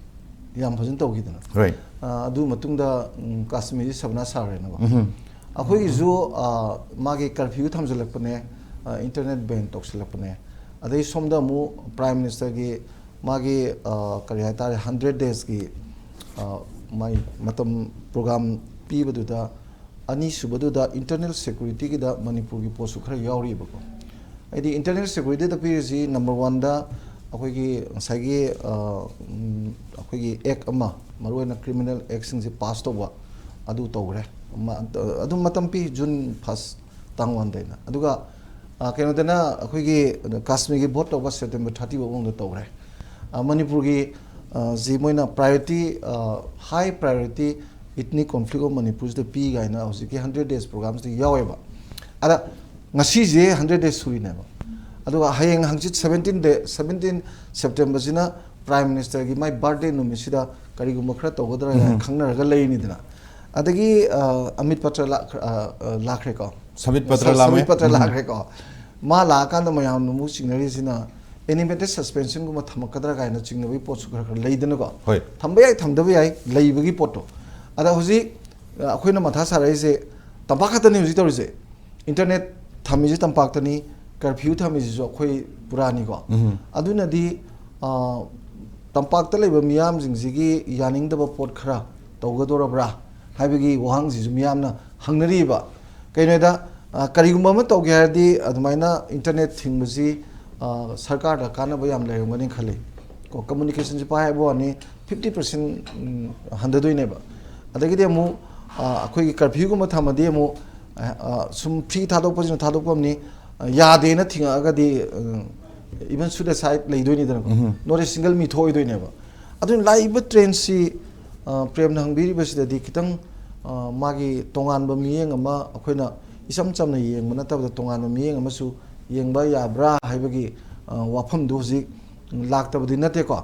ꯌꯥꯝ ꯐꯖꯅ ꯇꯧꯈꯤꯗꯅ꯫ Right. ꯑ, ꯑꯗꯨ ꯃꯇꯨꯡꯗ, ꯎꯝ, ꯀꯥꯁꯃꯤꯔꯁꯤ ꯁꯕꯅꯥ ꯁꯥꯈ꯭ꯔꯦꯅꯀꯣ꯫ ꯎꯝ꯫ ꯑꯩꯈꯣꯏꯒꯤꯁꯨ, ꯑ, ꯃꯥꯒꯤ ꯀꯔꯐ꯭ꯌꯨ ꯊꯝꯖꯤꯜꯂꯛꯄꯅꯦ, ꯑ, ꯏꯟꯇꯔꯅꯦꯠ ꯕꯦꯟ ꯇꯧꯁꯤꯜꯂꯛꯄꯅꯦ꯫ ꯑꯗꯩ ꯁꯣꯝꯗ ꯑꯃꯨꯛ ꯄ꯭ꯔꯥꯏꯝ ꯃꯤꯅꯤꯁꯇꯔꯒꯤ ꯃꯥꯒꯤ, ꯑ, ꯀꯔꯤ ꯍꯥꯏꯇꯥꯔꯦ, ꯍꯟꯗ꯭ꯔꯦꯠ ꯗꯦꯖꯀꯤ, ꯑ, ꯃꯥꯒꯤ ꯃꯇꯝ ꯄ꯭ꯔꯣꯒ꯭ꯔꯥꯝ ꯄꯤꯕꯗꯨꯗ ꯑꯅꯤꯁꯨꯕꯗꯨꯗ ꯏꯟꯇꯔꯅꯦꯜ ꯁꯦꯀ꯭ꯌꯨꯔꯤꯇꯤꯒꯤꯗ ꯃꯅꯤꯄꯨꯔꯒꯤ ꯄꯣꯠꯁꯨ ꯈꯔ ꯌꯥꯎꯔꯤꯕꯀꯣ꯫ ꯍꯥꯏꯗꯤ ꯏꯟꯇꯔꯅꯦꯜ ꯁꯦꯀ꯭ꯌꯨꯔꯤꯇꯤꯗ ꯄꯤꯔꯤꯁꯤ ꯅꯝꯕꯔ ꯋꯥꯟꯗ ꯑꯩꯈꯣꯏꯒꯤ ꯉꯁꯥꯏꯒꯤ, ꯑ, ꯎꯝ, ꯑꯩꯈꯣꯏꯒꯤ ꯑꯦꯛ ꯑꯃ, ꯃꯔꯨꯑꯣꯏꯅ ꯀ꯭ꯔꯤꯃꯤꯅꯦꯜ ꯑꯦꯛꯁꯤꯡꯁꯦ ꯄꯥꯁ ꯇꯧꯕ, ꯑꯗꯨ ꯇꯧꯈ꯭ꯔꯦ꯫ ꯃ-, ꯑꯗꯨꯝ ꯃꯇꯝ ꯄꯤ, ꯖꯨꯟ ꯐꯥꯔꯁ ꯇꯥꯡ ꯋꯥꯟꯗꯩꯅ꯫ ꯑꯗꯨꯒ, ꯑ, ꯀꯩꯅꯣꯗꯅ ꯑꯩꯈꯣꯏꯒꯤ ꯀꯥꯁꯃꯤꯔꯒꯤ ꯚꯣꯠ ꯇꯧꯕ ꯁꯦꯞꯇꯦꯝꯕꯔ ꯊꯥꯔꯇꯤ ꯐꯥꯎꯕ ꯃꯅꯨꯡꯗ ꯇꯧꯈ꯭ꯔꯦ꯫ ꯑ, ꯃꯅꯤꯄꯨꯔꯒꯤ, ꯑ, ꯁꯤ ꯃꯣꯏꯅ ꯄ꯭ꯔꯥꯏꯌꯣꯔꯤꯇꯤ, ꯑ, ꯍꯥꯏ ꯄ꯭ꯔꯥꯏꯌꯣꯔꯤꯇꯤ ꯏꯊꯅꯤꯛ ꯀꯣꯟꯐ꯭ꯂꯤꯛ ꯑꯣꯐ ꯃꯅꯤꯄꯨꯔꯁꯤꯗ ꯄꯤ ꯀꯥꯏꯅ ꯍꯧꯖꯤꯛꯀꯤ ꯍꯟꯗ꯭ꯔꯦꯠ ꯗꯦꯖ ꯄ꯭ꯔꯣꯒ꯭ꯔꯥꯝꯁꯤꯗ ꯌꯥꯎꯋꯦꯕ꯫ ꯑꯗ ꯉꯁꯤꯁꯦ ꯍꯟꯗ꯭ꯔꯦꯠ ꯗꯦꯖ ꯁꯨꯔꯤꯅꯦꯕ꯫ ꯑꯗꯨꯒ ꯍꯌꯦꯡ ꯍꯪꯆꯤꯠ ꯁꯕꯦꯟꯇꯤꯟ ꯗꯦ, ꯁꯕꯦꯟꯇꯤꯟ ꯁꯦꯞꯇꯦꯝꯕꯔꯁꯤꯅ ꯄ꯭ꯔꯥꯏꯝ ꯃꯤꯅꯤꯁꯇꯔꯒꯤ ꯃꯥꯏ ꯕꯥꯔꯗꯦ ꯅꯨꯃꯤꯠꯁꯤꯗ ꯀꯔꯤꯒꯨꯝꯕ ꯈꯔ ꯇꯧꯒꯗ꯭ꯔꯥ ꯍꯥꯏꯅ ꯈꯪꯅꯔꯒ ꯂꯩꯔꯤꯅꯤꯗꯅ꯫ ꯑꯗꯒꯤ, ꯑ, ꯑꯃꯤꯠ ꯄꯇ꯭ꯔ ꯂꯥꯛ-, ꯑ, ꯑ, ꯂꯥꯛꯈ꯭ꯔꯦꯀꯣ꯫ ꯁꯃꯤꯠ ꯄꯇ꯭ꯔ ꯁ-, ꯂꯥꯛꯑꯝꯃꯦ꯫ ꯁꯃꯤꯠ ꯄꯇ꯭ꯔ ꯎꯝ꯫ ꯂꯥꯛꯈ꯭ꯔꯦꯀꯣ꯫ ꯃꯥ ꯂꯥꯛꯑꯀꯥꯟꯗ ꯃꯌꯥꯝꯅ ꯑꯃꯨꯛ ꯆꯤꯡꯅꯔꯤꯁꯤꯅ animated suspensionꯒꯨꯝꯕ ꯊꯝꯃꯛꯀꯗ꯭ꯔꯥ ꯀꯥꯏꯅ ꯆꯤꯡꯅꯕꯒꯤ ꯄꯣꯠꯁꯨ ꯈꯔ ꯈꯔ ꯂꯩꯗꯅꯀꯣ꯫ ꯍꯣꯏ꯫ ꯊꯝꯕ ꯌꯥꯏ, ꯊꯝꯗꯕ ꯌꯥꯏ, ꯂꯩꯕꯒꯤ ꯄꯣꯠꯇꯣ꯫ ꯑꯗ ꯍꯧꯖꯤꯛ ꯑ, ꯑꯩꯈꯣꯏꯅ ꯃꯊꯥ ꯁꯥꯔꯛꯏꯁꯦ ꯇꯝꯄꯥꯛ ꯈꯛꯇꯅꯤ ꯍꯧꯖꯤꯛ ꯇꯧꯔꯤꯁꯦ꯫ Internet ꯊꯝꯃꯤꯁꯦ ꯇꯝꯄꯥꯛꯇꯅꯤ, curfew ꯊꯝꯃꯤꯁꯤꯁꯨ ꯑꯩꯈꯣꯏ ꯄꯨꯔꯥꯅꯤꯀꯣ꯫ ꯎꯝ꯫ ꯑꯗꯨꯅꯗꯤ ꯑ, ꯇꯝꯄꯥꯛꯇ ꯂꯩꯕ ꯃꯤꯌꯥꯝꯁꯤꯡꯁꯤꯒꯤ ꯌꯥꯅꯤꯡꯗꯕ ꯄꯣꯠ ꯈꯔ ꯇꯧꯒꯗꯧꯔꯕ꯭ꯔꯥ ꯍꯥꯏꯕꯒꯤ ꯋꯥꯍꯪꯁꯤꯁꯨ ꯃꯤꯌꯥꯝꯅ ꯍꯪꯅꯔꯤꯕ꯫ ꯀꯩꯅꯣꯗ ꯑ, ꯀꯔꯤꯒꯨꯝꯕ ꯑꯃ ꯇꯧꯒꯦ ꯍꯥꯏꯔꯗꯤ ꯑꯗꯨꯃꯥꯏꯅ internet ꯊꯤꯡꯕꯁꯤ ꯑ, ꯁꯔꯀꯥꯔꯗ ꯀꯥꯟꯅꯕ ꯌꯥꯝ ꯂꯩꯔꯝꯒꯅꯤ ꯈꯜꯂꯤ꯫ ꯀꯣ, communicationꯁꯤ ꯄꯥꯏ ꯍꯥꯏꯕ ꯋꯥꯅꯤ, fifty percent ꯍꯟꯊꯗꯣꯏꯅꯦꯕ꯫ ꯑꯗꯒꯤꯗꯤ ꯑꯃꯨꯛ ꯑ, ꯑꯩꯈꯣꯏꯒꯤ curfewꯒꯨꯝꯕ ꯊꯝꯃꯗꯤ ꯑꯃꯨꯛ ꯑ, ꯑ, ꯁꯨꯝ free ꯊꯥꯗꯣꯛꯄꯁꯤꯅ ꯊꯥꯗꯣꯛꯄ ꯑꯃꯅꯤ, ꯑ, ꯌꯥꯗꯦꯅ ꯊꯤꯡꯉꯛꯑꯒꯗꯤ even suicide ꯂꯩꯗꯣꯏꯅꯤꯗꯅꯀꯣ꯫ Um. Not a single ꯃꯤ ꯊꯣꯛꯑꯣꯏꯗꯣꯏꯅꯦꯕ꯫ ꯑꯗꯨꯅ ꯂꯥꯛꯏꯕ trendꯁꯤ ꯑ, ꯄ꯭ꯔꯦꯝꯅ ꯍꯪꯕꯤꯔꯤꯕꯁꯤꯗꯗꯤ ꯈꯤꯇꯪ ꯑ, ꯃꯥꯒꯤ ꯇꯣꯉꯥꯟꯕ ꯃꯤꯠꯌꯦꯡ ꯑꯃ, ꯑꯩꯈꯣꯏꯅ ꯏꯆꯝ ꯆꯝꯅ ꯌꯦꯡꯕ ꯅꯠꯇꯕꯗ ꯇꯣꯉꯥꯟꯕ ꯃꯤꯠꯌꯦꯡ ꯑꯃꯁꯨ ꯌꯦꯡꯕ ꯌꯥꯕ꯭ꯔꯥ ꯍꯥꯏꯕꯒꯤ ꯑ, ꯋꯥꯐꯝꯗꯨ ꯍꯧꯖꯤꯛ ꯂꯥꯛꯇꯕꯗꯤ ꯅꯠꯇꯦꯀꯣ꯫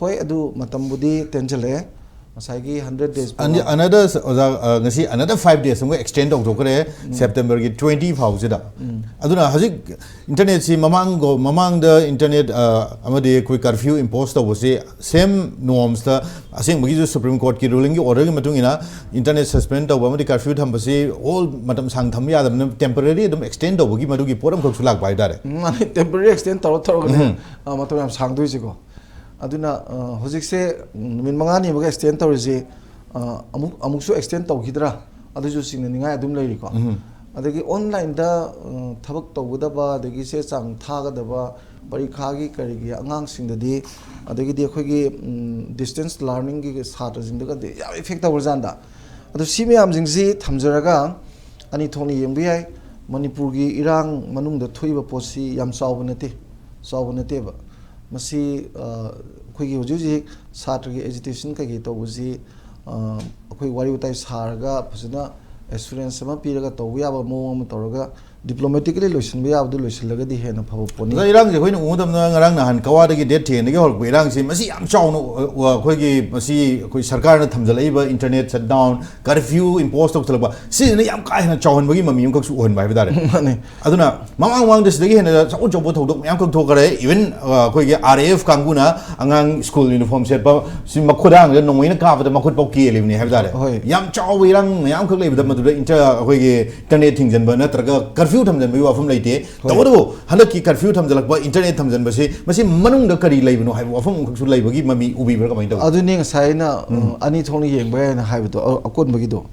ꯍꯣꯏ, ꯑꯗꯨ ꯃꯇꯝꯕꯨꯗꯤ ꯇꯦꯟꯁꯤꯜꯂꯛꯑꯦ꯫ ꯉꯁꯥꯏꯒꯤ hundred days ꯑꯅꯤ- program another, ꯑꯣꯖꯥ, ꯑ, ꯉꯁꯤ another five days ꯑꯃꯨꯛ extend ꯇꯧꯊꯣꯛꯈ꯭ꯔꯦ, Septemberꯒꯤ twenty ꯐꯥꯎꯁꯤꯗ꯫ ꯑꯗꯨꯅ ꯍꯧꯖꯤꯛ internetꯁꯤ ꯃꯃꯥꯡꯒꯣ ꯃꯃꯥꯡꯗ internet ꯑ, ꯑꯃꯗꯤ ꯑꯩꯈꯣꯏ curfew impose ꯇꯧꯕꯁꯤ same normsꯇ, ꯑꯁꯦꯡꯕꯒꯤꯁꯨ Supreme Courtꯀꯤ rulingꯒꯤ orderꯒꯤ ꯃꯇꯨꯡ ꯏꯟꯅ internet suspend ꯇꯧꯕ ꯑꯃꯗꯤ curfew ꯊꯝꯕꯁꯤ all ꯃꯇꯝ ꯁꯥꯡ ꯊꯝꯕ ꯌꯥꯗꯕꯅꯤꯅ temporary ꯑꯗꯨꯝ extend ꯇꯧꯕꯒꯤ ꯃꯗꯨꯒꯤ ꯄꯣꯠ ꯑꯃꯈꯛꯁꯨ ꯂꯥꯛꯄ ꯍꯥꯏꯇꯥꯔꯦ꯫ ꯃꯥꯅꯤ, temporary extend ꯇꯧꯔ ꯇꯧꯔꯒꯅꯦ ꯎꯝ꯫ ꯑ, ꯃꯇꯝ ꯌꯥꯝ ꯁꯥꯡꯗꯣꯏꯁꯤꯀꯣ꯫ ꯑꯗꯨꯅ ꯑ, ꯍꯧꯖꯤꯛꯁꯦ ꯎꯝ, ꯅꯨꯃꯤꯠ ꯃꯉꯥꯅꯤꯃꯨꯛ extend ꯇꯧꯔꯤꯁꯤ ꯑ, ꯑꯃꯨꯛ ꯑꯃꯨꯛꯁꯨ extend ꯇꯧꯈꯤꯗ꯭ꯔꯥ, ꯑꯗꯨꯁꯨ ꯆꯤꯡꯅꯅꯤꯡꯉꯥꯏ ꯑꯗꯨꯝ ꯂꯩꯔꯤꯀꯣ꯫ ꯎꯝ꯫ ꯑꯗꯒꯤ onlineꯗ ꯑ, ꯊꯕꯛ ꯇꯧꯒꯗꯕ, ꯑꯗꯒꯤ ꯆꯦ ꯆꯥꯡ ꯊꯥꯒꯗꯕ, ꯄꯔꯤꯈꯥꯒꯤ ꯀꯔꯤꯒꯤ ꯑꯉꯥꯡꯁꯤꯡꯗꯗꯤ, ꯑꯗꯒꯤꯗꯤ ꯑꯩꯈꯣꯏꯒꯤ ꯎꯝ, distance learningꯒꯤ ꯁꯥꯇ꯭ꯔꯁꯤꯡꯗꯒꯗꯤ ꯌꯥꯝ effect ꯇꯧꯈ꯭ꯔꯖꯥꯠꯅꯤꯗ꯫ ꯑꯗꯣ ꯁꯤ ꯃꯌꯥꯝꯁꯤꯡꯁꯤ ꯊꯝꯖꯔꯒ ꯑꯅꯤ ꯊꯣꯛꯅ ꯌꯦꯡꯕ ꯌꯥꯏ꯫ ꯃꯅꯤꯄꯨꯔꯒꯤ ꯏꯔꯥꯡ ꯃꯅꯨꯡꯗ ꯊꯣꯛꯏꯕ ꯄꯣꯠꯁꯤ ꯌꯥꯝ ꯆꯥꯎꯕ ꯅꯠꯇꯦ, ꯆꯥꯎꯕ ꯅꯠꯇꯦꯕ꯫ ꯃꯁꯤ ꯑ, ꯑꯩꯈꯣꯏꯒꯤ ꯍꯧꯖꯤꯛ ꯍꯧꯖꯤꯛ ꯁꯥꯇ꯭ꯔꯒꯤ agitation ꯀꯩꯀꯩ ꯇꯧꯕꯁꯤ ꯑ, ꯑꯩꯈꯣꯏ ꯋꯥꯔꯤ ꯋꯥꯇꯥꯏ ꯁꯥꯔꯒ ꯐꯖꯅ assurance ꯑꯃ ꯄꯤꯔꯒ ꯇꯧꯕ ꯌꯥꯕ ꯃꯑꯣꯡ ꯑꯃ ꯇꯧꯔꯒ ꯗꯤꯄ꯭ꯂꯣꯃꯦꯇꯤꯀꯦꯂꯤ ꯂꯣꯏꯁꯤꯟꯕ ꯌꯥꯕꯗꯨ ꯂꯣꯏꯁꯤꯜꯂꯒꯗꯤ ꯍꯦꯟꯅ ꯐꯕ ꯄꯣꯠꯅꯤ꯫ ꯑꯣꯖꯥ, ꯏꯔꯥꯡꯁꯦ ꯑꯩꯈꯣꯏꯅ ꯎꯕ ꯃꯇꯝꯗ ꯉꯔꯥꯡ ꯅꯍꯥꯟ ꯀꯋꯥꯗꯒꯤ ꯗꯦꯠ ꯇꯦꯟꯗꯒꯤ ꯍꯧꯔꯛꯄ ꯏꯔꯥꯡꯁꯤ, ꯃꯁꯤ ꯌꯥꯝ ꯆꯥꯎꯅ, ꯑ, ꯑ, ꯑꯩꯈꯣꯏꯒꯤ, ꯃꯁꯤ ꯑꯩꯈꯣꯏ ꯁꯔꯀꯥꯔꯅ ꯊꯝꯖꯤꯜꯂꯛꯏꯕ ꯏꯟꯇꯔꯅꯦꯠ ꯁꯠ ꯗꯥꯎꯟ, ꯀꯔꯐ꯭ꯌꯨ ꯏꯝꯄꯣꯁ ꯇꯧꯁꯤꯜꯂꯛꯄ, ꯁꯤꯁꯤꯅ ꯌꯥꯝ ꯀꯥ ꯍꯦꯟꯅ ꯆꯥꯎꯍꯟꯕꯒꯤ ꯃꯃꯤ ꯑꯃꯈꯛꯁꯨ ꯑꯣꯏꯍꯟꯕ ꯍꯥꯏꯕ ꯇꯥꯔꯦ꯫ ꯃꯥꯅꯦ꯫ ꯑꯗꯨꯅ ꯃꯃꯥꯡ ꯃꯃꯥꯡꯗ ꯁꯤꯗꯒꯤ ꯍꯦꯟꯅ ꯑꯆꯧ ꯑꯆꯧꯕ ꯊꯧꯗꯣꯛ ꯃꯌꯥꯝ ꯈꯛ ꯊꯣꯛꯈꯔꯦ꯫ ꯏꯚꯟ, ꯑ, ꯑꯩꯈꯣꯏꯒꯤ ꯑꯥꯔ ꯑꯦ ꯑꯦꯐ ꯀꯥꯡꯕꯨꯅ ꯑꯉꯥꯡ ꯁ꯭ꯀꯨꯜ ꯌꯨꯅꯤꯐꯣꯔꯝ ꯁꯦꯠꯄ ꯁꯤ ꯃꯈꯨꯗꯥꯡꯗ ꯅꯣꯡꯃꯩꯅ ꯀꯥꯞꯄꯗ ꯃꯈꯨꯠ ꯐꯥꯎ ꯀꯦꯜꯂꯤꯕꯅꯤ ꯍꯥꯏꯕ ꯇꯥꯔꯦ꯫ ꯍꯣꯏ꯫ ꯌꯥꯝ ꯆꯥꯎꯕ ꯏꯔꯥꯡ ꯃꯌꯥꯝ ꯈꯛ ꯂꯩꯕꯗ ꯃꯗꯨꯗ ꯏꯟꯇꯔ-, ꯑꯩꯈꯣꯏꯒꯤ ꯏꯟꯇꯔꯅꯦꯠ ꯊꯤꯡꯖꯤꯟꯕ ꯅꯠꯇ꯭ꯔꯒ ꯀꯔꯐ꯭ꯌꯨ ꯊꯝꯖꯤꯟꯕꯒꯤ ꯋꯥꯐꯝ ꯂꯩꯇꯦ꯫ ꯍꯣꯏ꯫ ꯇꯧꯕꯇꯕꯨ ꯍꯟꯗꯛꯀꯤ ꯀꯔꯐ꯭ꯌꯨ ꯊꯝꯖꯤꯜꯂꯛꯄ, ꯏꯟꯇꯔꯅꯦꯠ ꯊꯝꯖꯤꯟꯕꯁꯤ, ꯃꯁꯤ ꯃꯅꯨꯡꯗ ꯀꯔꯤ ꯂꯩꯕꯅꯣ ꯍꯥꯏꯕ ꯋꯥꯐꯝ ꯑꯃꯈꯛꯁꯨ ꯂꯩꯕꯒꯤ ꯃꯃꯤ ꯎꯕꯤꯕ꯭ꯔꯥ, ꯀꯃꯥꯏꯅ ꯇꯧꯏ? ꯑꯗꯨꯅꯤ ꯉꯁꯥꯏ ꯑꯩꯅ, ꯑ, ꯑꯅꯤ ꯊꯣꯛꯅ ꯌꯦꯡꯕ ꯌꯥꯏꯅ ꯍꯥꯏꯕꯗꯣ, ꯑ-, ꯑꯀꯣꯟꯕꯒꯤꯗꯣ꯫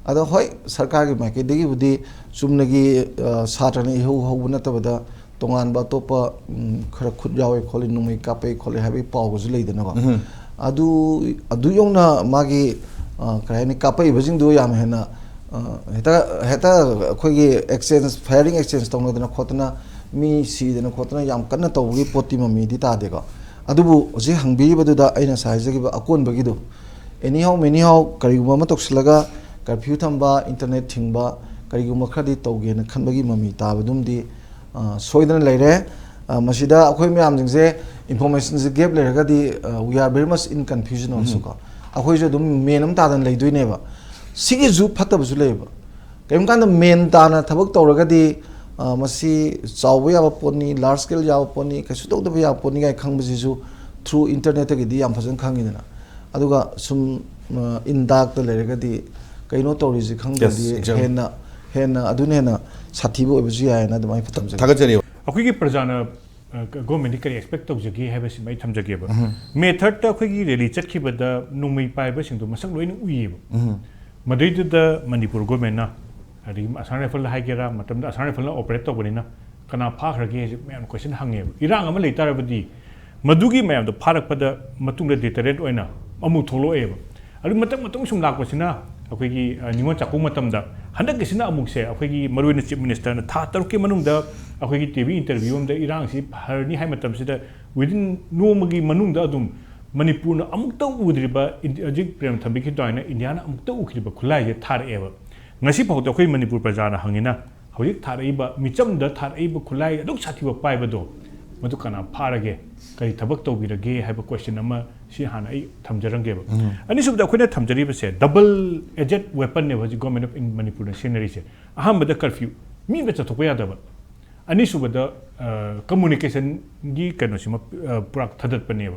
ꯑꯗꯣ ꯍꯣꯏ, ꯁꯔꯀꯥꯔꯒꯤ ꯃꯥꯏꯀꯩꯗꯒꯤꯕꯨꯗꯤ ꯆꯨꯝꯅꯒꯤ, ꯑ, ꯁꯥꯇ꯭ꯔꯅ ꯏꯍꯧ ꯍꯧꯕ ꯅꯠꯇꯕꯗ ꯇꯣꯉꯥꯟꯕ ꯑꯇꯣꯞꯄ, ꯎꯝ, ꯈꯔ ꯈꯨꯠ ꯌꯥꯎꯏ ꯈꯣꯠꯂꯤ, ꯅꯣꯡꯃꯩ ꯀꯥꯞꯄꯛꯏ ꯈꯣꯠꯂꯤ ꯍꯥꯏꯕꯒꯤ ꯄꯥꯎꯒꯁꯨ ꯂꯩꯗꯅꯀꯣ꯫ ꯎꯝ꯫ ꯑꯗꯨ, ꯑꯗꯨ ꯌꯧꯅ ꯃꯥꯒꯤ, ꯑ, ꯀꯔꯤ ꯍꯥꯏꯅꯤ, ꯀꯥꯞꯄꯛꯏꯕꯁꯤꯡꯗꯨ ꯌꯥꯝ ꯍꯦꯟꯅ, ꯑ, ꯍꯦꯛꯇ, ꯍꯦꯛꯇ ꯑꯩꯈꯣꯏꯒꯤ exchange, firing exchange ꯇꯧꯅꯗꯅ ꯈꯣꯠꯇꯅ, ꯃꯤ ꯁꯤꯗꯅ ꯈꯣꯠꯇꯅ ꯌꯥꯝ ꯀꯟꯅ ꯇꯧꯕꯒꯤ ꯄꯣꯠꯇꯤ ꯃꯃꯤꯗꯤ ꯇꯥꯗꯦꯀꯣ꯫ ꯑꯗꯨꯕꯨ ꯍꯧꯖꯤꯛ ꯍꯪꯕꯤꯔꯤꯕꯗꯨꯗ ꯑꯩꯅ ꯉꯁꯥꯏ ꯍꯥꯏꯖꯈꯤꯕ ꯑꯀꯣꯟꯕꯒꯤꯗꯣ, anyhow anyhow ꯀꯔꯤꯒꯨꯝꯕ ꯑꯃ ꯇꯧꯁꯤꯜꯂꯒ ꯀꯔꯐ꯭ꯌꯨ ꯊꯝꯕ, ꯏꯟꯇꯔꯅꯦꯠ ꯊꯤꯡꯕ, ꯀꯔꯤꯒꯨꯝꯕ ꯈꯔꯗꯤ ꯇꯧꯒꯦꯅ ꯈꯟꯕꯒꯤ ꯃꯃꯤ ꯇꯥꯕꯗꯨꯝꯗꯤ, ꯑ, ꯁꯣꯏꯗꯅ ꯂꯩꯔꯦ꯫ ꯑ, ꯃꯁꯤꯗ ꯑꯩꯈꯣꯏ ꯃꯌꯥꯝꯁꯤꯡꯁꯦ informationꯁꯦ gap ꯂꯩꯔꯒꯗꯤ, ꯑ, we are very much in confusion also ꯀꯣ꯫ ꯑꯩꯈꯣꯏꯁꯨ ꯑꯗꯨꯝ ꯃꯦꯟ ꯑꯃ ꯇꯥꯗꯅ ꯂꯩꯗꯣꯏꯅꯦꯕ꯫ ꯁꯤꯒꯤꯁꯨ ꯐꯠꯇꯕꯁꯨ ꯂꯩꯌꯦꯕ꯫ ꯀꯔꯤꯒꯨꯝꯕ ꯀꯥꯟꯗ ꯃꯦꯟ ꯇꯥꯅ ꯊꯕꯛ ꯇꯧꯔꯒꯗꯤ, ꯑ, ꯃꯁꯤ ꯆꯥꯎꯕ ꯌꯥꯕ ꯄꯣꯠꯅꯤ, large scale ꯌꯥꯕ ꯄꯣꯠꯅꯤ, ꯀꯩꯁꯨ ꯇꯧꯗꯕ ꯌꯥꯕ ꯄꯣꯠꯅꯤ ꯀꯥꯏꯅ ꯈꯪꯕꯁꯤꯁꯨ through internetꯇꯒꯤꯗꯤ ꯌꯥꯝ ꯐꯖꯅ ꯈꯪꯉꯤꯗꯅ꯫ ꯑꯗꯨꯒ ꯁꯨꯝ, ꯑ, in darkꯇ ꯂꯩꯔꯒꯗꯤ ꯀꯩꯅꯣ ꯇꯧꯔꯤꯁꯤ ꯈꯪꯗ꯭ꯔꯗꯤ Yes, exactly. ꯍꯦꯟꯅ, ꯍꯦꯟꯅ, ꯑꯗꯨꯅ ꯍꯦꯟꯅ ꯁꯥꯊꯤꯕ ꯑꯣꯏꯕꯁꯨ ꯌꯥꯏꯅ ꯑꯗꯨꯃꯥꯏꯅ ꯊꯝꯖꯒꯦ꯫ ꯊꯥꯒꯠꯆꯔꯤ꯫ ꯑꯩꯈꯣꯏꯒꯤ ꯄ꯭ꯔꯖꯥꯅ, ꯑ, ꯒꯣꯔꯃꯦꯟꯗꯤ ꯀꯔꯤ ꯑꯦꯛꯁꯄꯦꯛ ꯇꯧꯖꯒꯦ ꯍꯥꯏꯕꯁꯤꯃ ꯑꯩ ꯊꯝꯖꯒꯦꯕ꯫ ꯃꯦ ꯊꯥꯔꯠꯇ ꯑꯩꯈꯣꯏꯒꯤ ꯔꯦꯂꯤ ꯆꯠꯈꯤꯕꯗ ꯅꯣꯡꯃꯩ ꯄꯥꯏꯕꯁꯤꯡꯗꯣ ꯃꯁꯛ ꯂꯣꯏꯅ ꯎꯏꯌꯦꯕ꯫ ꯃꯗꯩꯗꯨꯗ ꯃꯅꯤꯄꯨꯔ ꯒꯣꯔꯃꯦꯟꯅ, ꯑꯗꯒꯤ ꯑꯁꯥꯝ ꯔꯥꯏꯐꯜ ꯍꯥꯏꯒꯦꯔꯥ, ꯃꯇꯝꯗ ꯑꯁꯥꯝ ꯔꯥꯏꯐꯜꯅ ꯑꯣꯄꯔꯦꯠ ꯇꯧꯕꯅꯤꯅ ꯀꯅꯥ ꯐꯥꯈ꯭ꯔꯒꯦ ꯍꯥꯏꯁꯦ ꯃꯌꯥꯝꯅ ꯀꯣꯏꯁꯟ ꯍꯪꯉꯦꯕ꯫ ꯏꯔꯥꯡ ꯑꯃ ꯂꯩ ꯇꯥꯔꯕꯗꯤ ꯃꯗꯨꯒꯤ ꯃꯌꯥꯝꯗꯣ ꯐꯥꯔꯛꯄꯗ ꯃꯇꯨꯡꯗ ꯗꯤꯇꯔꯦꯟꯠ ꯑꯣꯏꯅ ꯑꯃꯨꯛ ꯊꯣꯛꯂꯛꯑꯦꯕ꯫ ꯑꯗꯨ ꯃꯊꯪ ꯃꯊꯪ ꯁꯨꯝ ꯂꯥꯛꯄꯁꯤꯅ ꯑꯩꯈꯣꯏꯒꯤ, ꯑ, ꯅꯤꯉꯣꯜ ꯆꯥꯛꯀꯧꯕ ꯃꯇꯝꯗ ꯍꯟꯗꯛꯀꯤꯁꯤꯅ ꯑꯃꯨꯛꯁꯦ ꯑꯩꯈꯣꯏꯒꯤ ꯃꯔꯨꯑꯣꯏꯅ ꯆꯤꯐ ꯃꯤꯅꯤꯁꯇꯔꯅ ꯊꯥ ꯇꯔꯨꯛꯀꯤ ꯃꯅꯨꯡꯗ ꯑꯩꯈꯣꯏꯒꯤ ꯇꯤ ꯚꯤ ꯏꯟꯇꯔꯚ꯭ꯌꯨ ꯑꯃꯗ ꯏꯔꯥꯡꯁꯤ ꯐꯔꯅꯤ ꯍꯥꯏ ꯃꯇꯝꯁꯤꯗ within ꯅꯣꯡꯃꯒꯤ ꯃꯅꯨꯡꯗ ꯑꯗꯨꯝ ꯃꯅꯤꯄꯨꯔꯅ ꯑꯃꯨꯛꯇ ꯎꯗ꯭ꯔꯤꯕ, ꯏꯟꯗꯤ-, ꯍꯧꯖꯤꯛ ꯄ꯭ꯔꯦꯝ ꯊꯝꯕꯤꯈꯤꯕ ꯑꯗꯨꯃꯥꯏꯅ ꯏꯟꯗꯤꯌꯥꯅ ꯑꯃꯨꯛꯇ ꯎꯈꯤꯗ꯭ꯔꯤꯕ ꯈꯨꯠꯂꯥꯏꯁꯦ ꯊꯥꯔꯛꯑꯦꯕ꯫ ꯉꯁꯤ ꯐꯥꯎꯗ ꯑꯩꯈꯣꯏ ꯃꯅꯤꯄꯨꯔ ꯄ꯭ꯔꯖꯥꯅ ꯍꯪꯉꯤꯅ ꯍꯧꯖꯤꯛ ꯊꯥꯔꯛꯏꯕ, ꯃꯤꯆꯝꯗ ꯊꯥꯔꯛꯏꯕ ꯈꯨꯠꯂꯥꯏ ꯑꯗꯨꯛ ꯁꯥꯊꯤꯕ ꯄꯥꯏꯕꯗꯣ, ꯃꯗꯨ ꯀꯅꯥ ꯐꯥꯔꯒꯦ, ꯀꯔꯤ ꯊꯕꯛ ꯇꯧꯕꯤꯔꯒꯦ ꯍꯥꯏꯕ question ꯑꯃ ꯁꯤ ꯍꯥꯟꯅ ꯑꯩ ꯊꯝꯖꯔꯝꯒꯦꯕ꯫ ꯑꯅꯤꯁꯨꯕꯗ ꯑꯩꯈꯣꯏꯅ ꯊꯝꯖꯔꯤꯕꯁꯦ double edged weaponꯅꯦꯕ ꯍꯧꯖꯤꯛ Government of Manipurꯅ ꯁꯤꯖꯤꯟꯅꯔꯤꯁꯦ꯫ ꯑꯍꯥꯟꯕꯗ curfew, ꯃꯤ ꯑꯝꯇ ꯆꯠꯊꯣꯛꯄ ꯌꯥꯗꯕ꯫ ꯑꯅꯤꯁꯨꯕꯗ, ꯑ, communicationꯒꯤ ꯀꯩꯅꯣꯁꯤꯃ, ꯑ, ꯄꯨꯔꯥ ꯊꯥꯗꯠꯄꯅꯦꯕ꯫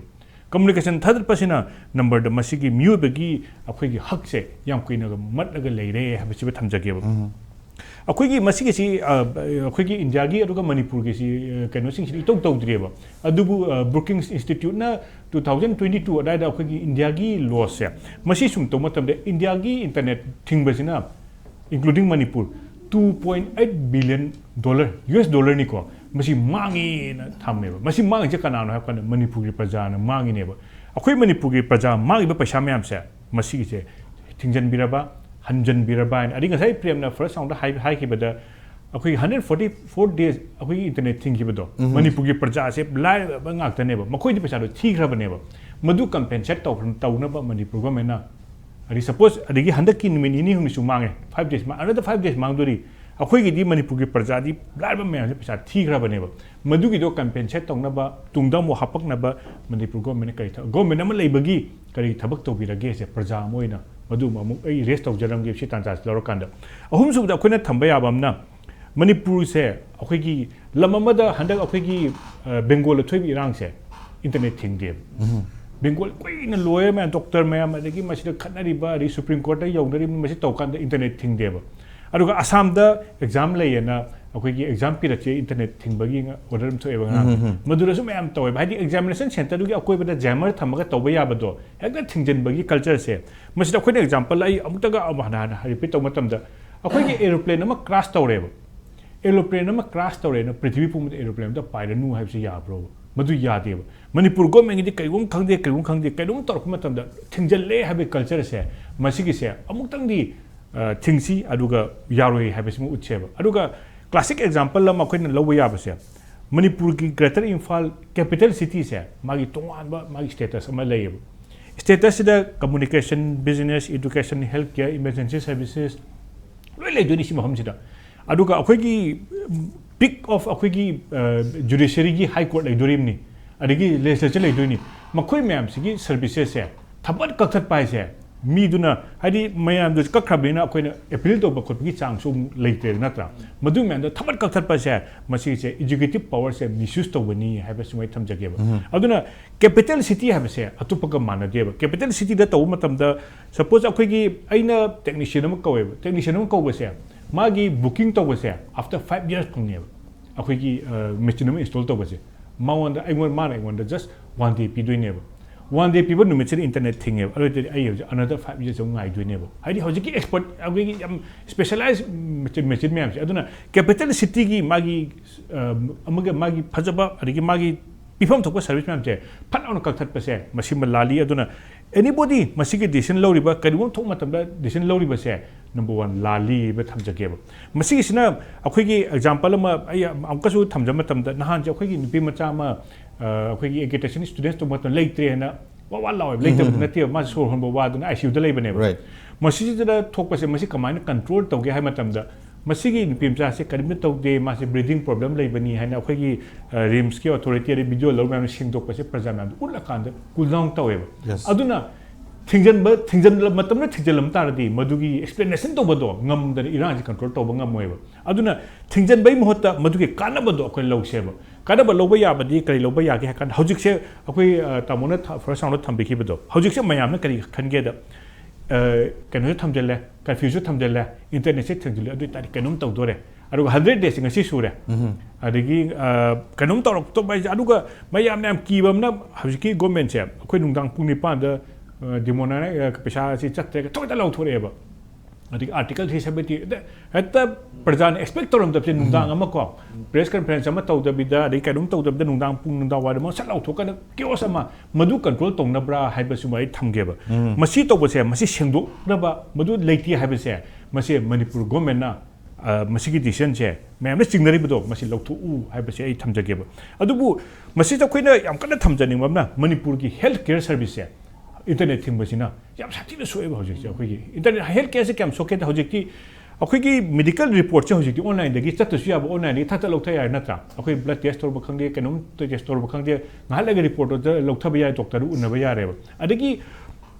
Communication ꯊꯥꯗꯠꯄꯁꯤꯅ numberꯗ ꯃꯁꯤꯒꯤ ꯃꯤꯑꯣꯏꯕꯒꯤ ꯑꯩꯈꯣꯏꯒꯤ ꯍꯛꯁꯦ ꯌꯥꯝ ꯀꯨꯏꯅꯒ ꯃꯠꯂꯒ ꯂꯩꯔꯦ ꯍꯥꯏꯕꯁꯤꯃ ꯊꯝꯖꯒꯦꯕ꯫ ꯑꯩꯈꯣꯏꯒꯤ ꯃꯁꯤꯒꯤꯁꯤ, ꯑ, ꯑꯩꯈꯣꯏꯒꯤ ꯏꯟꯗꯤꯌꯥꯒꯤ ꯑꯗꯨꯒ ꯃꯅꯤꯄꯨꯔꯒꯤꯁꯤ, ꯑ, ꯀꯩꯅꯣꯁꯤꯡꯁꯤꯗꯤ ꯏꯇꯧ ꯇꯧꯗ꯭ꯔꯤꯑꯕ꯫ ꯑꯗꯨꯕꯨ, ꯑ, Brookings Instituteꯅ two thousand twenty two ꯑꯗꯥꯏꯗ ꯑꯩꯈꯣꯏꯒꯤ ꯏꯟꯗꯤꯌꯥꯒꯤ lawꯁꯦ ꯃꯁꯤ ꯁꯨꯝ ꯇꯧꯕ ꯃꯇꯝꯗ ꯏꯟꯗꯤꯌꯥꯒꯤ internet ꯊꯤꯡꯕꯁꯤꯅ including Manipur, two point eight billion dollar, US dollarꯅꯤꯀꯣ, ꯃꯁꯤ ꯃꯥꯡꯉꯦꯅ ꯊꯝꯃꯦꯕ꯫ ꯃꯁꯤ ꯃꯥꯡꯉꯤꯁꯦ ꯀꯅꯥꯅꯣ ꯍꯥꯏꯕ ꯀꯥꯟꯗ ꯃꯅꯤꯄꯨꯔꯒꯤ ꯄ꯭ꯔꯖꯥꯅ ꯃꯥꯡꯉꯤꯅꯦꯕ꯫ ꯑꯩꯈꯣꯏ ꯃꯅꯤꯄꯨꯔꯒꯤ ꯄ꯭ꯔꯖꯥ ꯃꯥꯡꯉꯤꯕ ꯄꯩꯁꯥ ꯃꯌꯥꯝꯁꯦ ꯃꯁꯤꯒꯤꯁꯦ ꯊꯤꯡꯖꯤꯟꯕꯤꯔꯕ, ꯍꯟꯖꯤꯟꯕꯤꯔꯕ ꯍꯥꯏꯅ꯫ ꯑꯗꯩ ꯉꯁꯥꯏ ꯄ꯭ꯔꯦꯝꯅ first roundꯗ ꯍꯥꯏ-, ꯍꯥꯏꯈꯤꯕꯗ ꯑꯩꯈꯣꯏꯒꯤ hundred forty four days ꯑꯩꯈꯣꯏꯒꯤ internet ꯊꯤꯡꯈꯤꯕꯗꯣ, ꯃꯅꯤꯄꯨꯔꯒꯤ ꯄ꯭ꯔꯖꯥꯁꯦ ꯂꯥꯏꯔꯕ ꯉꯥꯛꯇꯅꯦꯕ, ꯃꯈꯣꯏꯗꯤ ꯄꯩꯁꯥꯗꯣ ꯊꯤꯈ꯭ꯔꯕꯅꯦꯕ꯫ ꯃꯗꯨ compensate ꯇꯧ-, ꯇꯧꯅꯕ ꯃꯅꯤꯄꯨꯔ governmentꯅ, ꯑꯗꯩ suppose ꯑꯗꯒꯤ ꯍꯟꯗꯛꯀꯤ ꯅꯨꯃꯤꯠ ꯅꯤꯅꯤ ꯍꯨꯝꯅꯤꯁꯨ ꯃꯥꯡꯉꯦ, five days ꯃꯥ-, another five days ꯃꯥꯡꯗꯣꯔꯤ꯫ ꯑꯩꯈꯣꯏꯒꯤꯗꯤ ꯃꯅꯤꯄꯨꯔꯒꯤ ꯄ꯭ꯔꯖꯥꯗꯤ ꯂꯥꯏꯔꯕ ꯃꯌꯥꯝꯁꯦ ꯄꯩꯁꯥ ꯊꯤꯈ꯭ꯔꯕꯅꯦꯕ꯫ ꯃꯗꯨꯒꯤꯗꯣ compensate ꯇꯧꯅꯕ, ꯇꯨꯡꯗ ꯑꯃꯨꯛ ꯍꯥꯞꯄꯛꯅꯕ ꯃꯅꯤꯄꯨꯔ governmentꯅ ꯀꯔꯤ ꯊ-, government ꯑꯃ ꯂꯩꯕꯒꯤ ꯀꯔꯤ ꯊꯕꯛ ꯇꯧꯕꯤꯔꯒꯦꯁꯦ ꯄ꯭ꯔꯖꯥ ꯑꯃ ꯑꯣꯏꯅ, ꯃꯗꯨ ꯑꯃꯨꯛ ꯑꯩ raise ꯇꯧꯖꯔꯝꯒꯦ ꯁꯤ ꯇꯥꯟꯖꯥꯁꯤ ꯂꯧꯔꯀꯥꯟꯗ꯫ ꯑꯍꯨꯝꯁꯨꯕꯗ ꯑꯩꯈꯣꯏꯅ ꯊꯝꯕ ꯌꯥꯕ ꯑꯃꯅ, ꯃꯅꯤꯄꯨꯔꯁꯦ ꯑꯩꯈꯣꯏꯒꯤ ꯂꯝ ꯑꯃꯗ ꯍꯟꯗꯛ ꯑꯩꯈꯣꯏꯒꯤ, ꯑ, ꯕꯦꯡꯒꯣꯜꯗ ꯊꯣꯛꯏꯕ ꯏꯔꯥꯡꯁꯦ internet ꯊꯤꯡꯗꯦꯕ꯫ ꯕꯦꯡꯒꯣꯜ ꯀꯨꯏꯅ lawyer ꯃꯌꯥꯝ, doctor ꯃꯌꯥꯝ, ꯑꯗꯒꯤ ꯃꯁꯤꯗ ꯈꯠꯅꯔꯤꯕ, ꯑꯗꯒꯤ Supreme Courtꯇ ꯌꯧꯅꯔꯤꯕ, ꯃꯁꯤ ꯇꯧꯀꯥꯟꯗ internet ꯊꯤꯡꯗꯦꯕ꯫ ꯑꯗꯨꯒ ꯑꯁꯥꯝꯗ exam ꯂꯩꯌꯦꯅ ꯑꯩꯈꯣꯏꯒꯤ exam ꯄꯤꯔꯛꯁꯦ internet ꯊꯤꯡꯕꯒꯤ order ꯑꯃ ꯊꯣꯛꯑꯦꯕ ꯉꯔꯥꯡ꯫ ꯃꯗꯨꯗꯁꯨ ꯃꯌꯥꯝ ꯇꯧꯋꯦꯕ꯫ ꯍꯥꯏꯗꯤ examination centreꯗꯨꯒꯤ ꯑꯀꯣꯏꯕꯗ jammer ꯊꯝꯃꯒ ꯇꯧꯕ ꯌꯥꯕꯗꯣ ꯍꯦꯛꯇ ꯊꯤꯡꯖꯤꯟꯕꯒꯤ cultureꯁꯦ꯫ ꯃꯁꯤꯗ ꯑꯩꯈꯣꯏꯅ example ꯑꯩ ꯑꯃꯨꯛꯇꯒ ꯑꯃꯨꯛ ꯍꯟꯅ ꯍꯟꯅ repeat ꯇꯧꯕ ꯃꯇꯝꯗ, ꯑꯩꯈꯣꯏꯒꯤ aeroplane ꯑꯃ crash ꯇꯧꯔꯦꯕ꯫ Aeroplane ꯑꯃ crash ꯇꯧꯔꯦꯅ ꯄ꯭ꯔꯤꯊꯤꯕꯤ ꯄꯨꯝꯕꯗ aeroplane ꯑꯝꯇ ꯄꯥꯏꯔꯅꯨ ꯍꯥꯏꯕꯁꯤ ꯌꯥꯕ꯭ꯔꯣ? ꯃꯗꯨ ꯌꯥꯗꯦꯕ꯫ ꯃꯅꯤꯄꯨꯔ governmentꯒꯤꯗꯤ ꯀꯩꯒꯨꯝ ꯈꯪꯗꯦ, ꯀꯩꯒꯨꯝ ꯈꯪꯗꯦ, ꯀꯩꯅꯣꯝ ꯇꯧꯔꯛꯄ ꯃꯇꯝꯗ ꯊꯤꯡꯖꯤꯜꯂꯦ ꯍꯥꯏꯕꯒꯤ cultureꯁꯦ, ꯃꯁꯤꯒꯤꯁꯦ ꯑꯃꯨꯛꯇꯪꯗꯤ, ꯑ, ꯊꯤꯡꯁꯤ, ꯑꯗꯨꯒ ꯌꯥꯔꯣꯏ ꯍꯥꯏꯕꯁꯤꯃ ꯎꯠꯁꯦꯕ꯫ ꯑꯗꯨꯒ classic example ꯑꯃ ꯑꯩꯈꯣꯏꯅ ꯂꯧꯕ ꯌꯥꯕꯁꯦ, ꯃꯅꯤꯄꯨꯔꯒꯤ Greater Imphal capital cityꯁꯦ ꯃꯥꯒꯤ ꯇꯣꯉꯥꯟꯕ ꯃꯥꯒꯤ status ꯑꯃ ꯂꯩꯌꯦꯕ꯫ Statusꯁꯤꯗ communication, business, education, health care, emergency services ꯂꯣꯏ ꯂꯩꯗꯣꯏꯅꯤ ꯁꯤ ꯃꯐꯝꯁꯤꯗ꯫ ꯑꯗꯨꯒ ꯑꯩꯈꯣꯏꯒꯤ peak of ꯑꯩꯈꯣꯏꯒꯤ ꯖꯨꯗꯤꯁꯔꯤꯒꯤ ꯍꯥꯏ ꯀꯣꯔꯠ ꯂꯩꯗꯣꯔꯤꯕꯅꯤ, ꯑꯗꯒꯤ ꯂꯦꯖꯤꯁꯂꯦꯆꯔ ꯂꯩꯗꯣꯏꯅꯤ꯫ ꯃꯈꯣꯏ ꯃꯌꯥꯝꯁꯤꯒꯤ ꯁꯔꯚꯤꯁꯦꯁꯁꯦ ꯊꯕꯛ ꯀꯛꯊꯠꯄ ꯍꯥꯏꯁꯦ, ꯃꯤꯗꯨꯅ ꯍꯥꯏꯗꯤ ꯃꯌꯥꯝꯗꯨ ꯀꯛꯈ꯭ꯔꯕꯅꯤꯅ ꯑꯩꯈꯣꯏꯅ ꯑꯦꯄꯤꯜ ꯇꯧꯕ ꯈꯣꯠꯄꯒꯤ ꯆꯥꯡꯁꯨ ꯑꯃꯨꯛ ꯂꯩꯇ꯭ꯔꯦ, ꯅꯠꯇ꯭ꯔꯥ? ꯃꯗꯨ ꯃꯌꯥꯝꯗꯣ ꯊꯕꯛ ꯀꯛꯊꯠꯄꯁꯦ, ꯃꯁꯤꯁꯦ ꯑꯦꯛꯖꯤꯀ꯭ꯌꯨꯇꯤꯚ ꯄꯋꯥꯔꯁꯦ ꯃꯤꯁꯌꯨꯁ ꯇꯧꯕꯅꯤ ꯍꯥꯏꯕꯁꯤꯃ ꯑꯩ ꯊꯝꯖꯒꯦꯕ꯫ ꯑꯗꯨꯅ ꯀꯦꯄꯤꯇꯦꯜ ꯁꯤꯇꯤ ꯍꯥꯏꯕꯁꯦ ꯑꯇꯣꯞꯄꯒ ꯃꯥꯟꯅꯗꯦꯕ꯫ ꯀꯦꯄꯤꯇꯦꯜ ꯁꯤꯇꯤꯗ ꯇꯧꯕ ꯃꯇꯝꯗ, ꯁꯄꯣꯁ ꯑꯩꯈꯣꯏꯒꯤ, ꯑꯩꯅ ꯇꯦꯛꯅꯤꯁꯤꯌꯟ ꯑꯃ ꯀꯧꯋꯦꯕ, ꯇꯦꯛꯅꯤꯁꯤꯌꯟ ꯑꯃ ꯀꯧꯕꯁꯦ, ꯃꯥꯒꯤ ꯕꯨꯀꯤꯡ ꯇꯧꯕꯁꯦ ꯑꯥꯐꯇꯔ ꯐꯥꯏꯚ ꯌꯔꯁ ꯐꯪꯉꯦꯕ꯫ ꯑꯩꯈꯣꯏꯒꯤ ꯃꯦꯆꯤꯟ ꯑꯃ ꯏꯟꯁꯇꯣꯜ ꯇꯧꯕꯁꯦ, ꯃꯉꯣꯟꯗ, ꯑꯩꯉꯣꯟꯗ, ꯃꯥꯅ ꯑꯩꯉꯣꯟꯗ ꯖꯁ ꯋꯥꯟ ꯗꯦ ꯄꯤꯗꯣꯏꯅꯦꯕ꯫ ꯋꯥꯟ ꯗꯦ ꯄꯤꯕ ꯅꯨꯃꯤꯠꯁꯤꯗ ꯏꯟꯇꯔꯅꯦꯠ ꯊꯤꯡꯉꯦꯕ, ꯑꯗꯨ ꯑꯣꯏꯇꯥꯔꯗꯤ ꯑꯩ ꯍꯧꯖꯤꯛ ꯑꯅꯗꯔ ꯐꯥꯏꯚ ꯌꯔꯁ ꯑꯃꯨꯛ ꯉꯥꯏꯗꯣꯏꯅꯦꯕ꯫ ꯍꯥꯏꯗꯤ ꯍꯧꯖꯤꯛꯀꯤ ꯑꯦꯛꯁꯄꯔꯠ, ꯑꯩꯈꯣꯏꯒꯤ ꯌꯥꯝ ꯁ꯭ꯄꯦꯁꯦꯂꯥꯏꯖ ꯃꯦꯆꯤꯟ, ꯃꯦꯆꯤꯟ ꯃꯌꯥꯝꯁꯦ꯫ ꯑꯗꯨꯅ ꯀꯦꯄꯤꯇꯦꯜ ꯁꯤꯇꯤꯒꯤ ꯃꯥꯒꯤ ꯑ, ꯑꯃꯒ ꯃꯥꯒꯤ ꯐꯖꯕ, ꯑꯗꯒꯤ ꯃꯥꯒꯤ ꯄꯤꯐꯝ ꯊꯣꯛꯄ ꯁꯔꯚꯤꯁ ꯃꯌꯥꯝꯁꯦ ꯐꯠ ꯂꯥꯎꯅ ꯀꯛꯊꯠꯄꯁꯦ, ꯃꯁꯤꯃ ꯂꯥꯜꯂꯤ꯫ ꯑꯗꯨꯅ ꯑꯦꯅꯤꯕꯣꯗꯤ ꯃꯁꯤꯒꯤ ꯗꯤꯁꯤꯖꯟ ꯂꯧꯔꯤꯕ, ꯀꯔꯤꯒꯨꯝꯕ ꯊꯣꯛꯄ ꯃꯇꯝꯗ ꯗꯤꯁꯤꯖꯟ ꯂꯧꯔꯤꯕꯁꯦ, ꯅꯝꯕꯔ ꯋꯥꯟ, ꯂꯥꯜꯂꯤ ꯍꯥꯏꯕ ꯊꯝꯖꯒꯦꯕ꯫ ꯃꯁꯤꯒꯤꯁꯤꯅ ꯑꯩꯈꯣꯏꯒꯤ ꯑꯦꯛꯖꯥꯝꯄꯜ ꯑꯃ ꯑꯩ ꯑꯃꯨꯛꯀꯁꯨ ꯊꯝꯖꯕ ꯃꯇꯝꯗ, ꯅꯍꯥꯟꯁꯦ ꯑꯩꯈꯣꯏꯒꯤ ꯅꯨꯄꯤ ꯃꯆꯥ ꯑꯃ, ꯑ, ꯑꯩꯈꯣꯏꯒꯤ ꯑꯦꯒꯤꯇꯦꯁꯟ ꯁ꯭ꯇꯨꯗꯦꯟꯠꯁ ꯇꯧꯕ ꯃꯇꯝꯗ ꯂꯩꯇ꯭ꯔꯦꯅ ꯋꯥ ꯋꯥ ꯂꯥꯎꯋꯦꯕ, ꯂꯩꯇꯕꯗꯤ ꯅꯠꯇꯦꯕ, ꯃꯥꯁꯦ ꯁꯣꯔ ꯍꯣꯟꯕ ꯋꯥꯗꯨꯅ ꯑꯥꯏ ꯁꯤ ꯌꯨꯗ ꯂꯩꯕꯅꯦꯕ꯫ ꯔꯥꯏꯠ꯫ ꯃꯁꯤꯁꯤꯗ ꯊꯣꯛꯄꯁꯦ, ꯃꯁꯤ ꯀꯃꯥꯏꯅ ꯀꯟꯇ꯭ꯔꯣꯜ ꯇꯧꯒꯦ ꯍꯥꯏꯕ ꯃꯇꯝꯗ, ꯃꯁꯤꯒꯤ ꯅꯨꯄꯤ ꯃꯆꯥꯁꯦ ꯀꯔꯤꯝꯇ ꯇꯧꯗꯦ, ꯃꯥꯁꯦ ꯕ꯭ꯔꯤꯗꯤꯡ ꯄ꯭ꯔꯣꯕ꯭ꯂꯦꯝ ꯂꯩꯕꯅꯤ ꯍꯥꯏꯅ ꯑꯩꯈꯣꯏꯒꯤ, ꯑ, ꯔꯤꯝꯁꯀꯤ ꯑꯣꯊꯣꯔꯤꯇꯤ ꯑꯗꯩ ꯚꯤꯗꯤꯑꯣ ꯂꯧꯕ ꯃꯌꯥꯝꯅ ꯁꯦꯡꯗꯣꯛꯄꯁꯦ ꯄ꯭ꯔꯖꯥ ꯃꯌꯥꯝꯗ ꯎꯠꯂꯀꯥꯟꯗ ꯀꯨꯜ ꯗꯥꯎꯟ ꯇꯧꯋꯦꯕ꯫ ꯌꯦꯁ꯫ ꯑꯗꯨꯅ ꯊꯤꯡꯖꯤꯟꯕ, ꯊꯤꯡꯖꯤꯟ-, ꯃꯇꯝꯗ ꯊꯤꯡꯖꯤꯜꯂꯝ ꯇꯥꯔꯗꯤ ꯃꯗꯨꯒꯤ ꯑꯦꯛꯁꯄ꯭ꯂꯦꯅꯦꯁꯟ ꯇꯧꯕꯗꯣ ꯉꯝꯗꯅ ꯏꯔꯥꯡꯁꯦ ꯀꯟꯇ꯭ꯔꯣꯜ ꯇꯧꯕ ꯉꯝꯃꯣꯏꯕ꯫ ꯑꯗꯨꯅ ꯊꯤꯡꯖꯤꯟꯕꯒꯤ ꯃꯍꯨꯠꯇ ꯃꯗꯨꯒꯤ ꯀꯥꯟꯅꯕꯗꯣ ꯑꯩꯈꯣꯏ ꯂꯧꯁꯦꯕ꯫ ꯀꯥꯟꯅꯕ ꯂꯧꯕ ꯌꯥꯕꯗꯤ ꯀꯔꯤ ꯂꯧꯕ ꯌꯥꯒꯦ ꯍꯥꯏ ꯀꯥꯟꯗ, ꯍꯧꯖꯤꯛꯁꯦ ꯑꯩꯈꯣꯏ, ꯑ, ꯇꯥꯃꯣꯅ ꯊ-, ꯐꯥꯔꯁ ꯔꯥꯎꯟꯗ ꯊꯝꯕꯤꯈꯤꯕꯗꯣ, ꯍꯧꯖꯤꯛꯁꯦ ꯃꯌꯥꯝꯅ ꯀꯔꯤ ꯈꯟꯒꯦꯗ, ꯑ, ꯀꯩꯅꯣꯁꯨ ꯊꯝꯖꯤꯜꯂꯦ, ꯀꯔꯐ꯭ꯌꯨꯁꯨ ꯊꯝꯖꯤꯜꯂꯦ, ꯏꯟꯇꯔꯅꯦꯠꯁꯦ ꯊꯤꯡꯖꯤꯜꯂꯦ, ꯑꯗꯨ ꯑꯣꯏꯇꯥꯔꯗꯤ ꯀꯩꯅꯣꯝ ꯇꯧꯗꯣꯔꯦ꯫ ꯑꯗꯨꯒ ꯍꯟꯗ꯭ꯔꯦꯠ ꯗꯦꯖꯁꯦ ꯉꯁꯤ ꯁꯨꯔꯦ꯫ ꯑꯗꯒꯤ, ꯑ, ꯀꯩꯅꯣꯝ ꯇꯧꯔꯛꯇꯕ ꯍꯥꯏꯁꯦ, ꯑꯗꯨꯒ ꯃꯌꯥꯝꯅ ꯌꯥꯝ ꯀꯤꯕ ꯑꯃꯅ, ꯍꯧꯖꯤꯛꯀꯤ ꯒꯣꯔꯃꯦꯟꯁꯦ ꯑꯩꯈꯣꯏ ꯅꯨꯡꯗꯥꯡ ꯄꯨꯡ ꯅꯤꯄꯥꯟꯗ, ꯑ, ꯗꯤꯃꯣꯅꯥꯏ-, ꯑ, ꯄꯩꯁꯥꯁꯤ ꯆꯠꯇ꯭ꯔꯦ, ꯊꯣꯏꯗ ꯂꯧꯊꯣꯔꯛꯑꯦꯕ꯫ ꯑꯗꯒꯤ ꯑꯥꯔꯇꯤꯀꯜ ꯊ꯭ꯔꯤ ꯁꯕꯦꯟꯇꯤ, ꯍꯦꯛꯇ ꯄ꯭ꯔꯖꯥꯅ ꯑꯦꯛꯁꯄꯦꯛ ꯇꯧꯔꯝꯗꯕꯁꯦ, ꯅꯨꯡꯗꯥꯡ ꯑꯃ ꯀꯣ, ꯄ꯭ꯔꯦꯁ ꯀꯟꯐꯔꯦꯟꯁ ꯑꯃ ꯇꯧꯗꯕꯤꯗ, ꯑꯗꯩ ꯀꯩꯅꯣꯝ ꯇꯧꯗꯕꯤꯗ, ꯅꯨꯡꯗꯥꯡ ꯄꯨꯡ, ꯅꯨꯡꯗꯥꯡ ꯋꯥꯏꯔꯝ ꯑꯃ ꯁꯠ ꯂꯥꯎꯊꯣꯛꯀꯥꯟꯗ ꯀꯤꯑꯣꯁ ꯑꯃ, ꯃꯗꯨ ꯀꯟꯇ꯭ꯔꯣꯜ ꯇꯧꯅꯕ꯭ꯔꯥ ꯍꯥꯏꯕꯁꯤꯃ ꯑꯩ ꯊꯝꯒꯦꯕ꯫ ꯃꯁꯤ ꯇꯧꯕꯁꯦ, ꯃꯁꯤ ꯁꯦꯡꯗꯣꯛꯅꯕ, ꯃꯗꯨ ꯂꯩꯇꯦ ꯍꯥꯏꯕꯁꯦ, ꯃꯁꯤ ꯃꯅꯤꯄꯨꯔ ꯒꯣꯔꯃꯦꯟꯅ, ꯑ, ꯃꯁꯤꯒꯤ ꯗꯤꯁꯤꯖꯟꯁꯦ, ꯃꯌꯥꯝꯅ ꯆꯤꯡꯅꯔꯤꯕꯗꯣ, ꯃꯁꯤ ꯂꯧꯊꯣꯛꯎ ꯍꯥꯏꯕꯁꯦ ꯑꯩ ꯊꯝꯖꯒꯦꯕ꯫ ꯑꯗꯨꯕꯨ ꯃꯁꯤꯗ ꯑꯩꯈꯣꯏꯅ ꯌꯥꯝ ꯀꯟꯅ ꯊꯝꯖꯅꯤꯡꯕ ꯑꯃꯅ, ꯃꯅꯤꯄꯨꯔꯒꯤ ꯍꯦꯜꯊ ꯀꯦꯌꯔ ꯁꯔꯚꯤꯁꯁꯦ ꯏꯟꯇꯔꯅꯦꯠ ꯊꯤꯡꯕꯁꯤꯅ ꯌꯥꯝ ꯁꯥꯊꯤꯅ ꯁꯣꯛꯑꯦꯕ꯫ ꯍꯧꯖꯤꯛꯁꯦ ꯑꯩꯈꯣꯏꯒꯤ ꯏꯟꯇꯔꯅꯦꯠ, ꯍꯦꯜꯊ ꯀꯦꯌꯔꯁꯦ ꯀꯌꯥꯝ ꯁꯣꯛꯀꯦꯗ, ꯍꯧꯖꯤꯛꯇꯤ ꯑꯩꯈꯣꯏꯒꯤ ꯃꯦꯗꯤꯀꯦꯜ ꯔꯤꯄꯣꯔꯠꯁꯦ ꯍꯧꯖꯤꯛꯇꯤ ꯑꯣꯟꯂꯥꯏꯟꯗꯒꯤ ꯆꯠꯇ꯭ꯔꯁꯨ ꯌꯥꯕ, ꯑꯣꯟꯂꯥꯏꯟꯗꯒꯤ ꯊꯛ ꯊꯛ ꯂꯧꯊ ꯌꯥꯔꯦ ꯅꯠꯇ꯭ꯔꯥ? ꯑꯩꯈꯣꯏ ꯕ꯭ꯂꯗ ꯇꯦꯁ ꯇꯧꯔꯕ ꯈꯪꯗꯦ, ꯀꯩꯅꯣꯝ ꯇꯦꯁ ꯇꯧꯔꯕ ꯈꯪꯗꯦ, ꯉꯥꯏꯍꯥꯛ ꯂꯩꯔꯒ ꯔꯤꯄꯣꯔꯠꯇꯣ ꯂꯧꯊꯕ ꯌꯥꯔꯦ, ꯗꯣꯛꯇꯔꯗ ꯎꯅꯕ ꯌꯥꯔꯦꯕ꯫ ꯑꯗꯒꯤ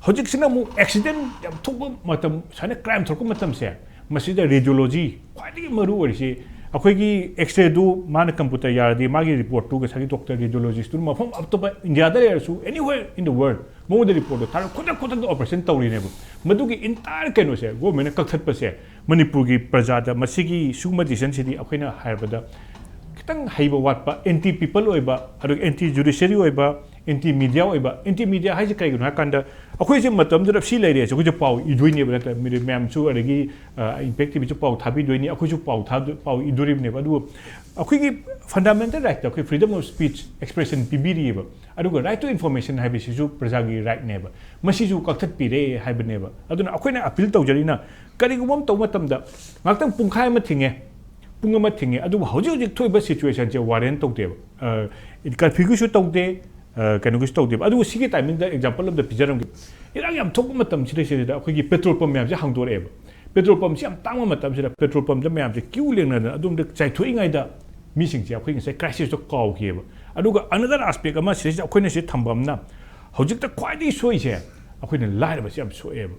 ꯍꯧꯖꯤꯛꯁꯤꯅ ꯑꯃꯨꯛ ꯑꯦꯛꯁꯤꯗꯦꯟ ꯌꯥꯝ ꯊꯣꯛꯄ ꯃꯇꯝ, ꯁꯨꯃꯥꯏꯅ ꯀ꯭ꯔꯥꯏꯝ ꯊꯣꯛꯄ ꯃꯇꯝꯁꯦ, ꯃꯁꯤꯗ ꯔꯦꯗꯤꯑꯣꯂꯣꯖꯤ ꯈ꯭ꯋꯥꯏꯗꯒꯤ ꯃꯔꯨ ꯑꯣꯏꯔꯤꯁꯤ꯫ ꯑꯩꯈꯣꯏꯒꯤ ꯑꯦꯛꯁꯔꯦꯗꯨ ꯃꯥꯅ ꯀꯝꯄ꯭ꯌꯨꯇꯔ ꯌꯥꯔꯗꯤ, ꯃꯥꯒꯤ ꯔꯤꯄꯣꯔꯠꯇꯨ ꯉꯁꯥꯏꯒꯤ ꯗꯣꯛꯇꯔ ꯔꯦꯗꯤꯑꯣꯂꯣꯖꯤꯁꯇꯨꯅ ꯃꯐꯝ ꯑꯇꯣꯞꯄ ꯏꯟꯗꯤꯌꯥꯗ ꯂꯩꯔꯁꯨ, anywhere in the world, ꯃꯉꯣꯟꯗ ꯔꯤꯄꯣꯔꯠꯇꯣ ꯊꯥꯔꯒ ꯈꯨꯗꯛ ꯈꯨꯗꯛꯇ ꯑꯣꯄꯔꯦꯁꯟ ꯇꯧꯔꯤꯅꯦꯕ꯫ ꯃꯗꯨꯒꯤ ꯏꯟꯇꯥꯌꯔ ꯀꯩꯅꯣꯁꯦ ꯒꯣꯔꯃꯦꯟꯅ ꯀꯛꯊꯠꯄꯁꯦ ꯃꯅꯤꯄꯨꯔꯒꯤ ꯄ꯭ꯔꯖꯥꯗ, ꯃꯁꯤꯒꯤ ꯁꯤꯒꯨꯝꯕ ꯗꯤꯁꯤꯖꯟꯁꯤꯗꯤ ꯑꯩꯈꯣꯏꯅ ꯍꯥꯏꯔꯕꯗ ꯈꯤꯇꯪ ꯍꯩꯕ ꯋꯥꯠꯄ, ꯑꯦꯟꯇꯤ ꯄꯤꯄꯜ ꯑꯣꯏꯕ, ꯑꯗꯨꯒ ꯑꯦꯟꯇꯤ ꯖꯨꯗꯤꯁꯔꯤ ꯑꯣꯏꯕ, ꯑꯦꯟꯇꯤ ꯃꯤꯗꯤꯌꯥ ꯑꯣꯏꯕ꯫ ꯑꯦꯟꯇꯤ ꯃꯤꯗꯤꯌꯥ ꯍꯥꯏꯁꯦ ꯀꯩꯒꯤꯅꯣ ꯍꯥꯏ ꯀꯥꯟꯗ, ꯑꯩꯈꯣꯏꯁꯦ ꯃꯇꯝꯗꯨꯗ ꯁꯤ ꯂꯩꯔꯦ, ꯑꯩꯈꯣꯏꯁꯨ ꯄꯥꯎ ꯏꯗꯣꯏꯅꯦꯕ ꯅꯠꯇ꯭ꯔꯥ? ꯃꯤ-, ꯃꯌꯥꯝꯁꯨ, ꯑꯗꯒꯤ, ꯑ, ꯏꯝꯄꯦꯛ ꯇꯤꯚꯤꯁꯨ ꯄꯥꯎ ꯊꯥꯕꯤꯗꯣꯏꯅꯤ, ꯑꯩꯈꯣꯏꯁꯨ ꯄꯥꯎ ꯊꯥ-, ꯄꯥꯎ ꯏꯗꯣꯔꯤꯕꯅꯦꯕ꯫ ꯑꯗꯨꯕꯨ ꯑꯩꯈꯣꯏꯒꯤ ꯐꯟꯗꯥꯃꯦꯟꯇꯦꯜ ꯔꯥꯏꯠꯇ ꯑꯩꯈꯣꯏ freedom of speech, expression ꯄꯤꯕꯤꯔꯤꯑꯕ꯫ ꯑꯗꯨꯒ right to information ꯍꯥꯏꯕꯁꯤꯁꯨ ꯄ꯭ꯔꯖꯥꯒꯤ ꯔꯥꯏꯠꯅꯦꯕ, ꯃꯁꯤꯁꯨ ꯀꯛꯊꯠꯄꯤꯔꯦ ꯍꯥꯏꯕꯅꯦꯕ꯫ ꯑꯗꯨꯅ ꯑꯩꯈꯣꯏꯅ ꯑꯄꯤꯜ ꯇꯧꯖꯔꯤꯅ, ꯀꯔꯤꯒꯨꯝꯕ ꯑꯃ ꯇꯧꯕ ꯃꯇꯝꯗ ꯉꯥꯛꯇꯪ ꯄꯨꯡꯈꯥꯏ ꯑꯃ ꯊꯤꯡꯉꯦ, ꯄꯨꯡ ꯑꯃ ꯊꯤꯡꯉꯦ, ꯑꯗꯨꯕꯨ ꯍꯧꯖꯤꯛ ꯍꯧꯖꯤꯛ ꯊꯣꯛꯏꯕ ꯁꯤꯆꯨꯋꯦꯁꯟꯁꯦ ꯋꯥꯔꯦꯟ ꯇꯧꯗꯦꯕ, ꯀꯔꯐ꯭ꯌꯨꯒꯤꯁꯨ ꯇꯧꯗꯦ, ꯑ, ꯀꯩꯅꯣꯒꯤꯁꯨ ꯇꯧꯗꯦꯕ꯫ ꯑꯗꯨꯕꯨ ꯁꯤꯒꯤ ꯇꯥꯏꯃꯤꯡꯗ ꯑꯦꯛꯖꯥꯝꯄꯜ ꯑꯃꯗ ꯄꯤꯖꯔꯝꯒꯦ꯫ ꯏꯔꯥꯡ ꯌꯥꯝ ꯊꯣꯛꯄ ꯃꯇꯝꯁꯤꯗꯩꯁꯤꯗ ꯑꯩꯈꯣꯏꯒꯤ ꯄꯦꯇ꯭ꯔꯣꯜ ꯄꯝ ꯃꯌꯥꯝꯁꯦ ꯍꯥꯡꯗꯣꯔꯛꯑꯦꯕ꯫ ꯄꯦꯇ꯭ꯔꯣꯜ ꯄꯝꯁꯦ ꯌꯥꯝ ꯇꯥꯡꯕ ꯃꯇꯝꯁꯤꯗ ꯄꯦꯇ꯭ꯔꯣꯜ ꯄꯝꯗ ꯃꯌꯥꯝꯁꯦ ꯀ꯭ꯌꯨ ꯂꯦꯡꯅꯗꯅ ꯑꯗꯣꯝꯗ ꯆꯥꯏꯊꯣꯛꯏꯉꯩꯗ ꯃꯤꯁꯤꯡꯁꯦ ꯑꯩꯈꯣꯏ ꯉꯁꯥꯏ ꯀ꯭ꯔꯥꯏꯁꯤꯁꯇꯣ ꯀꯥꯎꯈꯤꯑꯕ꯫ ꯑꯗꯨꯒ another aspect ꯑꯃ ꯁꯤꯗꯩꯁꯤꯗ ꯑꯩꯈꯣꯏꯅ ꯁꯤ ꯊꯝꯕ ꯑꯃꯅ, ꯍꯧꯖꯤꯛꯇ ꯈ꯭ꯋꯥꯏꯗꯒꯤ ꯁꯣꯏꯁꯦ ꯑꯩꯈꯣꯏꯅ ꯂꯥꯏꯔꯕꯁꯦ ꯌꯥꯝ ꯁꯣꯛꯑꯦꯕ꯫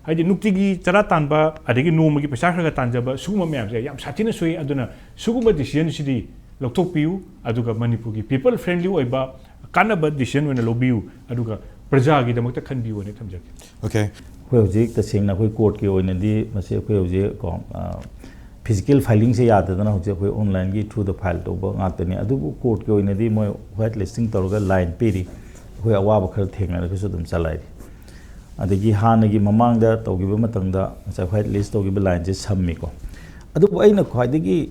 ꯍꯥꯏꯗꯤ ꯅꯨꯡꯇꯤꯒꯤ ꯆꯔꯥ ꯇꯥꯟꯕ, ꯑꯗꯒꯤ ꯅꯣꯡꯃꯒꯤ ꯄꯩꯁꯥ ꯈꯔ ꯈꯔ ꯇꯥꯟꯖꯕ, ꯁꯤꯒꯨꯝꯕ ꯃꯌꯥꯝꯁꯦ ꯌꯥꯝ ꯁꯥꯊꯤꯅ ꯁꯣꯛꯏ꯫ ꯑꯗꯨꯅ ꯁꯤꯒꯨꯝꯕ ꯗꯤꯁꯤꯖꯟꯁꯤꯗꯤ ꯂꯧꯊꯣꯛꯄꯤꯌꯨ, ꯑꯗꯨꯒ ꯃꯅꯤꯄꯨꯔꯒꯤ ꯄꯤꯄꯜ ꯐ꯭ꯔꯦꯟꯂꯤ ꯑꯣꯏꯕ ꯀꯥꯟꯅꯕ ꯗꯤꯁꯤꯖꯟ ꯑꯣꯏꯅ ꯂꯧꯕꯤꯌꯨ, ꯑꯗꯨꯒ ꯄ꯭ꯔꯖꯥꯒꯤꯗꯃꯛꯇ ꯈꯟꯕꯤꯌꯨ ꯍꯥꯏꯅ ꯊꯝꯖꯒꯦ꯫ Okay. ꯑꯩꯈꯣꯏ ꯍꯧꯖꯤꯛ ꯇꯁꯦꯡꯅ ꯑꯩꯈꯣꯏ ꯀꯣꯔꯠꯀꯤ ꯑꯣꯏꯅꯗꯤ ꯃꯁꯤ ꯑꯩꯈꯣꯏ ꯍꯧꯖꯤꯛ ꯀꯣ, ꯐꯤꯖꯤꯀꯦꯜ ꯐꯥꯏꯂꯤꯡꯁꯦ ꯌꯥꯗꯗꯅ ꯍꯧꯖꯤꯛ ꯑꯩꯈꯣꯏ ꯑꯣꯟꯂꯥꯏꯟꯒꯤ ꯊ꯭ꯔꯨꯗ ꯐꯥꯏꯜ ꯇꯧꯕ ꯉꯥꯛꯇꯅꯤ꯫ ꯑꯗꯨꯕꯨ ꯀꯣꯔꯠꯀꯤ ꯑꯣꯏꯅꯗꯤ ꯃꯣꯏ ꯋꯥꯏꯠ ꯂꯤꯁꯇꯤꯡ ꯇꯧꯔꯒ ꯂꯥꯏꯟ ꯄꯤꯔꯤ, ꯑꯩꯈꯣꯏ ꯑꯋꯥꯕ ꯈꯔ ꯊꯦꯡꯅꯔꯒꯁꯨ ꯑꯗꯨꯝ ꯆꯂꯥꯏꯔꯤ꯫ ꯑꯗꯒꯤ ꯍꯥꯟꯅꯒꯤ ꯃꯃꯥꯡꯗ ꯇꯧꯈꯤꯕ ꯃꯇꯝꯗ ꯉꯁꯥꯏ ꯋꯥꯏꯠ ꯂꯤꯁ ꯇꯧꯈꯤꯕ ꯂꯥꯏꯟꯁꯦ ꯁꯝꯃꯤꯀꯣ꯫ ꯑꯗꯨꯕꯨ ꯑꯩꯅ ꯈ꯭ꯋꯥꯏꯗꯒꯤ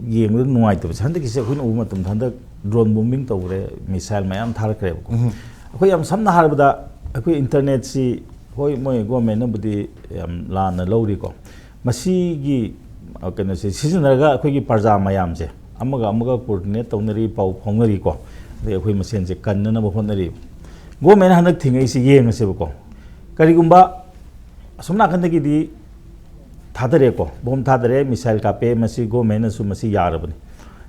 ꯌꯦꯡꯕꯗ ꯅꯨꯡꯉꯥꯏꯇꯕꯁꯦ, ꯍꯟꯗꯛꯀꯤꯁꯦ ꯑꯩꯈꯣꯏꯅ ꯎꯕ ꯃꯇꯝꯗ ꯍꯟꯗꯛ ꯗ꯭ꯔꯣꯟ ꯕꯣꯝꯕꯤꯡ ꯇꯧꯈ꯭ꯔꯦ, ꯃꯤꯁꯥꯏꯜ ꯃꯌꯥꯝ ꯊꯥꯔꯛꯈ꯭ꯔꯦꯕꯀꯣ꯫ ꯑꯩꯈꯣꯏ ꯌꯥꯝ ꯁꯝꯅ ꯍꯥꯏꯔꯕꯗ ꯑꯩꯈꯣꯏ ꯏꯟꯇꯔꯅꯦꯠꯁꯤ, ꯍꯣꯏ, ꯃꯣꯏ ꯒꯣꯔꯃꯦꯟꯅꯕꯨꯗꯤ ꯌꯥꯝ ꯂꯥꯟꯅ ꯂꯧꯔꯤꯀꯣ꯫ ꯃꯁꯤꯒꯤ, ꯑ, ꯀꯩꯅꯣꯁꯦ ꯁꯤꯖꯤꯟꯅꯔꯒ ꯑꯩꯈꯣꯏꯒꯤ ꯄ꯭ꯔꯖꯥ ꯃꯌꯥꯝꯁꯦ ꯑꯃꯒ ꯑꯃꯒ ꯀꯣꯑꯣꯔꯗꯤꯅꯦꯠ ꯇꯧꯅꯔꯤ, ꯄꯥꯎ ꯐꯥꯎꯅꯔꯤꯀꯣ꯫ ꯑꯗꯩ ꯑꯩꯈꯣꯏ ꯃꯁꯦꯟꯁꯦ ꯀꯟꯅꯅꯕ ꯍꯣꯠꯅꯔꯤ꯫ ꯒꯣꯔꯃꯦꯟꯅ ꯍꯟꯗꯛ ꯊꯤꯡꯉꯛꯏꯁꯤ ꯌꯦꯡꯉꯁꯦꯕꯀꯣ꯫ ꯀꯔꯤꯒꯨꯝꯕ ꯑꯁꯣꯝ ꯅꯥꯀꯟꯗꯒꯤꯗꯤ ꯊꯥꯗꯔꯦꯀꯣ, ꯕꯣꯝ ꯊꯥꯗꯔꯦ, ꯃꯤꯁꯥꯏꯜ ꯀꯥꯞꯄꯦ, ꯃꯁꯤ ꯒꯣꯔꯃꯦꯟꯅꯁꯨ ꯃꯁꯤ ꯌꯥꯔꯕꯅꯤ,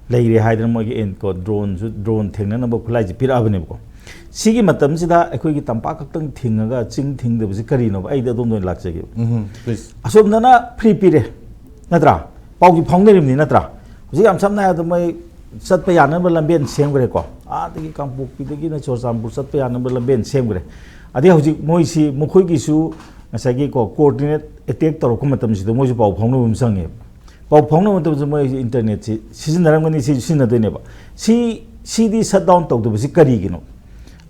ꯂꯩꯔꯦ ꯍꯥꯏꯗꯅ ꯃꯣꯏꯒꯤ ꯑꯦꯟ-, ꯀꯣ, ꯗ꯭ꯔꯣꯟꯁꯨ, ꯗ꯭ꯔꯣꯟ ꯊꯦꯡꯅꯅꯕ ꯈꯨꯠꯂꯥꯏꯁꯦ ꯄꯤꯔꯛꯑꯕꯅꯦꯕꯀꯣ꯫ ꯁꯤꯒꯤ ꯃꯇꯝꯁꯤꯗ ꯑꯩꯈꯣꯏꯒꯤ ꯇꯝꯄꯥꯛ ꯈꯛꯇꯪ ꯊꯤꯡꯉꯒ ꯆꯤꯡ ꯊꯤꯡꯗꯕꯁꯤ ꯀꯔꯤꯅꯣꯕ? ꯑꯩꯗꯤ ꯑꯗꯣꯝꯗ ꯑꯣꯏꯅ ꯂꯥꯛꯆꯒꯦꯕ꯫ ꯎꯝ, please. ꯑꯁꯣꯝꯗꯅ ꯐ꯭ꯔꯤ ꯄꯤꯔꯦ, ꯅꯠꯇ꯭ꯔꯥ? ꯄꯥꯎꯒꯤ ꯐꯥꯎꯅꯔꯤꯕꯅꯤ, ꯅꯠꯇ꯭ꯔꯥ? ꯍꯧꯖꯤꯛ ꯌꯥꯝ ꯁꯝꯅ ꯍꯥꯏꯔꯕꯗ ꯃꯣꯏ ꯆꯠꯄ ꯌꯥꯅꯕ ꯂꯝꯕꯦꯟ ꯁꯦꯝꯈ꯭ꯔꯦꯀꯣ, ꯑꯥꯗꯒꯤ ꯀꯥꯡꯄꯣꯛꯄꯤꯗꯒꯤꯅ ꯆꯨꯔꯆꯥꯟꯄꯨꯔ ꯆꯠꯄ ꯌꯥꯅꯕ ꯂꯝꯕꯦꯟ ꯁꯦꯝꯈ꯭ꯔꯦ꯫ ꯑꯗꯩ ꯍꯧꯖꯤꯛ ꯃꯣꯏꯁꯤ, ꯃꯈꯣꯏꯒꯤꯁꯨ ꯉꯁꯥꯏꯒꯤ ꯀꯣ, coordinate attack ꯇꯧꯔꯛꯄ ꯃꯇꯝꯁꯤꯗ ꯃꯣꯏꯁꯨ ꯄꯥꯎ ꯐꯥꯎꯅꯕ ꯑꯃ ꯆꯪꯉꯦꯕ꯫ ꯄꯥꯎ ꯐꯥꯎꯅꯕ ꯃꯇꯝꯗ ꯃꯣꯏ ꯏꯟꯇꯔꯅꯦꯠꯁꯤ ꯁꯤꯖꯤꯟꯅꯔꯝꯒꯅꯤ, ꯁꯤ ꯁꯤꯖꯤꯟꯅꯗꯣꯏꯅꯦꯕ꯫ ꯁꯤ, ꯁꯤꯗꯤ shut down ꯇꯧꯗꯕꯁꯤ ꯀꯔꯤꯒꯤꯅꯣ?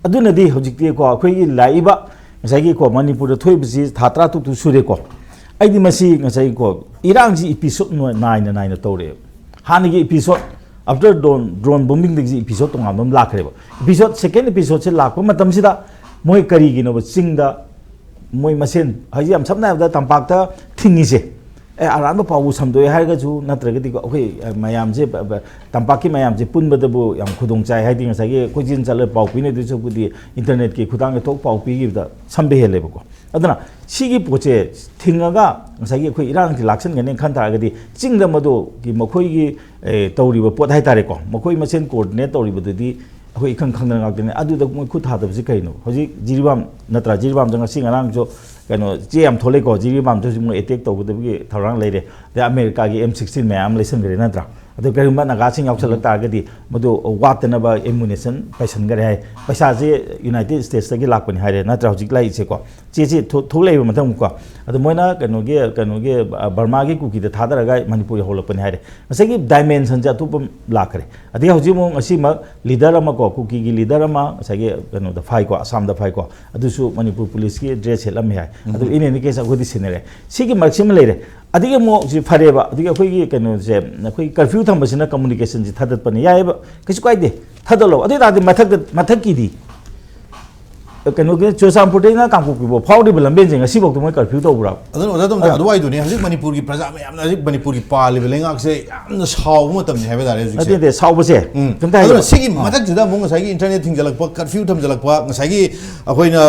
ꯑꯗꯨꯅꯗꯤ ꯍꯧꯖꯤꯛꯇꯤꯀꯣ, ꯑꯩꯈꯣꯏꯒꯤ ꯂꯥꯛꯏꯕ ꯉꯁꯥꯏꯒꯤꯀꯣ, ꯃꯅꯤꯄꯨꯔꯗ ꯊꯣꯛꯏꯕꯁꯤ ꯊꯥ ꯇꯔꯥ ꯇꯨꯛ ꯇꯨꯛ ꯁꯨꯔꯦꯀꯣ꯫ ꯑꯩꯗꯤ ꯃꯁꯤ ꯉꯁꯥꯏꯒꯤꯀꯣ, ꯏꯔꯥꯡꯁꯤ episode ꯅꯥꯏꯅ ꯅꯥꯏꯅ ꯇꯧꯔꯛꯑꯦꯕ꯫ ꯍꯥꯟꯅꯒꯤ episode, after drone, drone bombing ꯗꯒꯤ episode ꯇꯣꯉꯥꯟꯕ ꯑꯃ ꯂꯥꯛꯈ꯭ꯔꯦꯕ꯫ Episode, second episode ꯁꯦ ꯂꯥꯛꯄ ꯃꯇꯝꯁꯤꯗ ꯃꯣꯏ ꯀꯔꯤꯒꯤꯅꯣꯕ ꯆꯤꯡꯗ ꯃꯣꯏ ꯃꯁꯦꯟ, ꯍꯧꯖꯤꯛ ꯌꯥꯝ ꯁꯝꯅ ꯍꯥꯏꯔꯕꯗ ꯇꯝꯄꯥꯛꯇ ꯊꯤꯡꯉꯤꯁꯦ, ꯑꯦ, ꯑꯔꯥꯟꯕ ꯄꯥꯎꯕꯨ ꯁꯟꯗꯣꯛꯑꯦ ꯍꯥꯏꯔꯒꯁꯨ, ꯅꯠꯇ꯭ꯔꯒꯗꯤ ꯑꯩꯈꯣꯏ, ꯑ, ꯃꯌꯥꯝꯁꯦ, ꯕ-, ꯕ-, ꯇꯝꯄꯥꯛꯀꯤ ꯃꯌꯥꯝꯁꯦ ꯄꯨꯟꯕꯗꯕꯨ ꯌꯥꯝ ꯈꯨꯗꯣꯡ ꯆꯥꯏ꯫ ꯍꯥꯏꯗꯤ ꯉꯁꯥꯏꯒꯤ ꯀꯣꯏꯆꯦꯟ ꯆꯠꯂꯒ ꯄꯥꯎ ꯄꯤꯅꯗꯣꯏ ꯁꯔꯨꯛꯄꯨꯗꯤ ꯏꯟꯇꯔꯅꯦꯠꯀꯤ ꯈꯨꯊꯥꯡꯗ ꯊꯣꯛ ꯄꯥꯎ ꯄꯤꯈꯤꯕꯗ ꯁꯝꯕ ꯍꯦꯜꯂꯦꯕꯀꯣ꯫ ꯑꯗꯨꯅ ꯁꯤꯒꯤ ꯄꯣꯠꯁꯦ ꯊꯤꯡꯉꯒ ꯉꯁꯥꯏꯒꯤ ꯑꯩꯈꯣꯏ ꯏꯔꯥꯡꯁꯤ ꯂꯥꯛꯁꯟꯒꯅꯤ ꯈꯟ ꯇꯥꯔꯒꯗꯤ, ꯆꯤꯡꯗ ꯃꯗꯨꯒꯤ ꯃꯈꯣꯏꯒꯤ, ꯑꯦ, ꯇꯧꯔꯤꯕ ꯄꯣꯠ ꯍꯥꯏꯇꯥꯔꯦꯀꯣ, ꯃꯈꯣꯏ ꯃꯁꯦꯟ coordinate ꯇꯧꯔꯤꯕꯗꯨꯗꯤ ꯑꯩꯈꯣꯏ ꯏꯈꯪ ꯈꯪꯗꯅ ꯉꯥꯛꯇꯅꯤ꯫ ꯑꯗꯨꯗ ꯃꯣꯏ ꯈꯨꯠ ꯊꯥꯗꯕꯁꯤ ꯀꯩꯅꯣ? ꯍꯧꯖꯤꯛ ꯖꯤꯔꯤꯕꯥꯝ ꯅꯠꯇ꯭ꯔꯥ? ꯖꯤꯔꯤꯕꯥꯝꯗ ꯉꯁꯤ ꯉꯔꯥꯡꯁꯨ ꯀꯩꯅꯣ ꯆꯦ ꯌꯥꯝ ꯊꯣꯛꯂꯛꯏꯀꯣ, ꯖꯤꯔꯤꯕꯥꯝꯗ ꯍꯧꯖꯤꯛ ꯃꯣꯏ attack ꯇꯧꯒꯗꯕꯒꯤ ꯊꯧꯔꯥꯡ ꯂꯩꯔꯦ꯫ ꯑꯗꯩ ꯑꯃꯦꯔꯤꯀꯥꯒꯤ M sixteen ꯃꯌꯥꯝ ꯑꯃ ꯂꯩꯁꯟꯈ꯭ꯔꯦ, ꯅꯠꯇ꯭ꯔꯥ? ꯑꯗꯣ ꯀꯔꯤꯒꯨꯝꯕ ꯅꯥꯒꯥꯁꯤꯡ ꯌꯥꯎꯁꯜꯂꯛ ꯇꯥꯔꯒꯗꯤ ꯃꯗꯨ ꯋꯥꯠꯇꯅꯕ ammunition ꯄꯩꯁꯟꯈꯔꯦ ꯍꯥꯏ꯫ ꯄꯩꯁꯥꯁꯦ United States ꯇꯒꯤ ꯂꯥꯛꯄꯅꯤ ꯍꯥꯏꯔꯦ, ꯅꯠꯇ꯭ꯔꯥ? ꯍꯧꯖꯤꯛ ꯂꯥꯛꯏꯁꯦꯀꯣ, ꯆꯦ ꯆꯦ ꯊꯣ-, ꯊꯣꯛꯂꯛꯏꯕ ꯃꯇꯝꯀꯣ꯫ ꯑꯗꯣ ꯃꯣꯏꯅ ꯀꯩꯅꯣꯒꯤ, ꯀꯩꯅꯣꯒꯤ, ꯑ, ꯕꯔꯃꯥꯒꯤ ꯀꯨꯀꯤꯗ ꯊꯥꯗꯔꯒ ꯃꯅꯤꯄꯨꯔ ꯌꯧꯍꯜꯂꯛꯄꯅꯤ ꯍꯥꯏꯔꯦ꯫ ꯉꯁꯥꯏꯒꯤ dimension ꯁꯦ ꯑꯇꯣꯞꯄ ꯑꯃ ꯂꯥꯛꯈ꯭ꯔꯦ꯫ ꯑꯗꯒꯤ ꯍꯧꯖꯤꯛ ꯑꯃꯨꯛ ꯉꯁꯤꯃꯛ leader ꯑꯃ ꯀꯣ, ꯀꯨꯀꯤꯒꯤ leader ꯑꯃ ꯉꯁꯥꯏꯒꯤ ꯀꯩꯅꯣꯗ ꯐꯥꯏꯀꯣ, ꯑꯁꯥꯝꯗ ꯐꯥꯏꯀꯣ, ꯑꯗꯨꯁꯨ ꯃꯅꯤꯄꯨꯔ ꯄꯨꯂꯤꯁꯀꯤ dress ꯁꯦꯠꯂꯝꯃꯦ ꯍꯥꯏ꯫ ꯑꯗꯨ in any case ꯑꯩꯈꯣꯏꯗꯤ ꯁꯦꯟꯅꯔꯦ꯫ ꯁꯤꯒꯤ ꯃꯔꯛꯁꯤꯃ ꯂꯩꯔꯦ꯫ ꯑꯗꯒꯤ ꯑꯃꯨꯛ ꯁꯤ ꯐꯔꯦꯕ, ꯑꯗꯒꯤ ꯑꯩꯈꯣꯏꯒꯤ ꯀꯩꯅꯣꯁꯦ, ꯑꯩꯈꯣꯏ curfew ꯊꯝꯕꯁꯤꯅ communication ꯁꯦ ꯊꯥꯗꯠꯄꯅꯤ, ꯌꯥꯏꯑꯕ, ꯀꯩꯁꯨ ꯀꯥꯏꯗꯦ, ꯊꯥꯗꯠꯂꯣ꯫ ꯑꯗꯨ ꯑꯣꯏ ꯇꯥꯔꯗꯤ ꯃꯊꯛꯇ, ꯃꯊꯛꯀꯤꯗꯤ, ꯀꯩꯅꯣꯒꯤ ꯆꯨꯔꯆꯥꯟꯄꯨꯔꯗꯩꯅ ꯀꯥꯡꯄꯣꯛꯄꯤꯐꯥꯎ ꯐꯥꯎꯔꯤꯕ ꯂꯝꯕꯦꯟꯁꯦ ꯉꯁꯤꯐꯥꯎꯗ ꯃꯣꯏ curfew ꯇꯧꯕ꯭ꯔꯥ? ꯑꯗꯨꯅ ꯑꯣꯖꯥ ꯇꯣꯝꯊꯤꯟ, ꯑꯗꯨꯋꯥꯏꯗꯨꯅꯦ ꯍꯧꯖꯤꯛ ꯃꯅꯤꯄꯨꯔꯒꯤ ꯄ꯭ꯔꯖꯥ ꯃꯌꯥꯝꯅ ꯍꯧꯖꯤꯛ ꯃꯅꯤꯄꯨꯔꯒꯤ ꯄꯥꯜꯂꯤꯕ ꯂꯩꯉꯥꯛꯁꯦ ꯌꯥꯝꯅ ꯁꯥꯎꯕ ꯃꯇꯝꯅꯤ ꯍꯥꯏꯕ ꯇꯥꯔꯦ ꯍꯧꯖꯤꯛꯁꯦ꯫ ꯅꯠꯇꯦ, ꯅꯠꯇꯦ, ꯁꯥꯎꯕꯁꯦ ꯎꯝ꯫ ꯀꯩꯝꯇ ꯑꯗꯨꯅ ꯍꯥꯏꯒꯦꯕ꯫ ꯁꯤꯒꯤ ꯃꯊꯛꯁꯤꯗ ꯑꯃꯨꯛ ꯉꯁꯥꯏꯒꯤ internet ꯊꯤꯡꯖꯤꯜꯂꯛꯄ, curfew ꯊꯝꯖꯤꯜꯂꯛꯄ, ꯉꯁꯥꯏꯒꯤ ꯑꯩꯈꯣꯏꯅ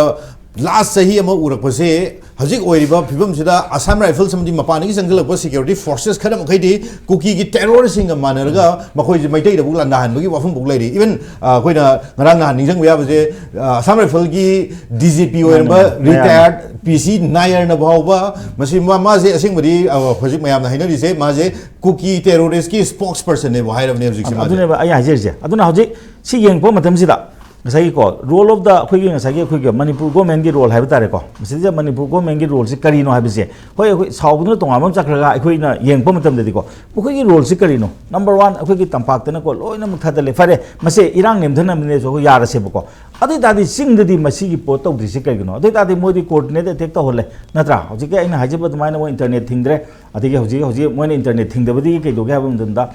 last ꯆꯍꯤ ꯑꯃ ꯎꯔꯛꯄꯁꯦ, ꯍꯧꯖꯤꯛ ꯑꯣꯏꯔꯤꯕ ꯐꯤꯕꯝꯁꯤꯗ Assam Rifles ꯑꯃꯗꯤ ꯃꯄꯥꯟꯗꯒꯤ ꯆꯪꯁꯤꯜꯂꯛꯄ security forces ꯈꯔ ꯃꯈꯩꯗꯤ ꯀꯨꯀꯤꯒꯤ terroristꯁꯤꯡꯒ ꯃꯥꯟꯅꯔꯒ ꯃꯈꯣꯏꯁꯦ ꯃꯩꯇꯩꯗꯕꯨ ꯂꯥꯟꯗꯥꯍꯟꯕꯒꯤ ꯋꯥꯐꯝꯐꯥꯎ ꯂꯩꯔꯤ꯫ Even, ꯑ, ꯑꯩꯈꯣꯏꯅ ꯉꯔꯥꯡ ꯅꯍꯥꯟ ꯅꯤꯡꯁꯤꯡꯕ ꯌꯥꯕꯁꯦ, ꯑ, Assam Riflesꯀꯤ D G P ꯑꯣꯏꯔꯝꯕ ꯃꯥꯅꯦ, ꯃꯥꯅꯦ꯫ Retired P C ꯅꯥꯌꯔꯅ ꯐꯥꯎꯕ ꯃꯁꯤ ꯃꯥ-, ꯃꯥꯁꯦ ꯑꯁꯦꯡꯕꯗꯤ, ꯑ, ꯍꯧꯖꯤꯛ ꯃꯌꯥꯝꯅ ꯍꯥꯏꯅꯔꯤꯁꯦ ꯃꯥꯁꯦ ꯀꯨꯀꯤ terroristꯀꯤ spokespersonꯅꯦꯕꯨ ꯍꯥꯏꯔꯕꯅꯦ ꯍꯧꯖꯤꯛꯁꯦ ꯃꯥꯁꯦ꯫ ꯑꯗꯨꯅꯦꯕ ꯑꯩ ꯍꯥꯏꯖꯔꯤꯁꯦ꯫ ꯑꯗꯨꯅ ꯍꯧꯖꯤꯛ ꯁꯤ ꯌꯦꯡꯉꯛꯄ ꯃꯇꯝꯁꯤꯗ ꯉꯁꯥꯏꯒꯤꯀꯣ, role of the, ꯑꯩꯈꯣꯏꯒꯤ ꯉꯁꯥꯏꯒꯤ ꯑꯩꯈꯣꯏꯒꯤ ꯃꯅꯤꯄꯨꯔ governmentꯀꯤ role ꯍꯥꯏꯕ ꯇꯥꯔꯦꯀꯣ, ꯃꯁꯤꯗ ꯃꯅꯤꯄꯨꯔ governmentꯀꯤ roleꯁꯤ ꯀꯔꯤꯅꯣ ꯍꯥꯏꯕꯁꯦ, ꯍꯣꯏ, ꯑꯩꯈꯣꯏ ꯁꯥꯎꯕꯗꯨꯅ ꯇꯣꯉꯥꯟꯕ ꯑꯃ ꯆꯠꯈ꯭ꯔꯒ ꯑꯩꯈꯣꯏꯅ ꯌꯦꯡꯉꯛꯄ ꯃꯇꯝꯗꯗꯤꯀꯣ, ꯃꯈꯣꯏꯒꯤ roleꯁꯤ ꯀꯔꯤꯅꯣ? Number one, ꯑꯩꯈꯣꯏꯒꯤ ꯇꯝꯄꯥꯛꯇꯅꯀꯣ ꯂꯣꯏꯅꯃꯛ ꯊꯥꯗꯜꯂꯦ꯫ ꯐꯔꯦ, ꯃꯁꯦ ꯏꯔꯥꯡ ꯅꯦꯝꯊꯅꯕꯅꯦꯁꯨ ꯑꯩꯈꯣꯏ ꯌꯥꯔꯁꯦꯕꯀꯣ꯫ ꯑꯗꯨ ꯑꯣꯏ ꯇꯥꯔꯗꯤ ꯆꯤꯡꯗꯗꯤ ꯃꯁꯤꯒꯤ ꯄꯣꯠ ꯇꯧꯗ꯭ꯔꯤꯁꯤ ꯀꯩꯒꯤꯅꯣ? ꯑꯗꯨ ꯑꯣꯏ ꯇꯥꯔꯗꯤ ꯃꯣꯏꯗꯤ coordinate attack ꯇꯧꯍꯜꯂꯦ, ꯅꯠꯇ꯭ꯔꯥ? ꯍꯧꯖꯤꯛꯀꯤ ꯑꯩꯅ ꯍꯥꯏꯖꯕ ꯑꯗꯨꯃꯥꯏꯅ ꯃꯣꯏ internet ꯊꯤꯡꯗ꯭ꯔꯦ, ꯑꯗꯒꯤ ꯍꯧꯖꯤꯛ ꯍꯧꯖꯤꯛ ꯃꯣꯏꯅ internet ꯊꯤꯡꯗꯕꯗꯒꯤ ꯀꯩꯗꯧꯒꯦ ꯍꯥꯏꯕ ꯃꯇꯝꯗ,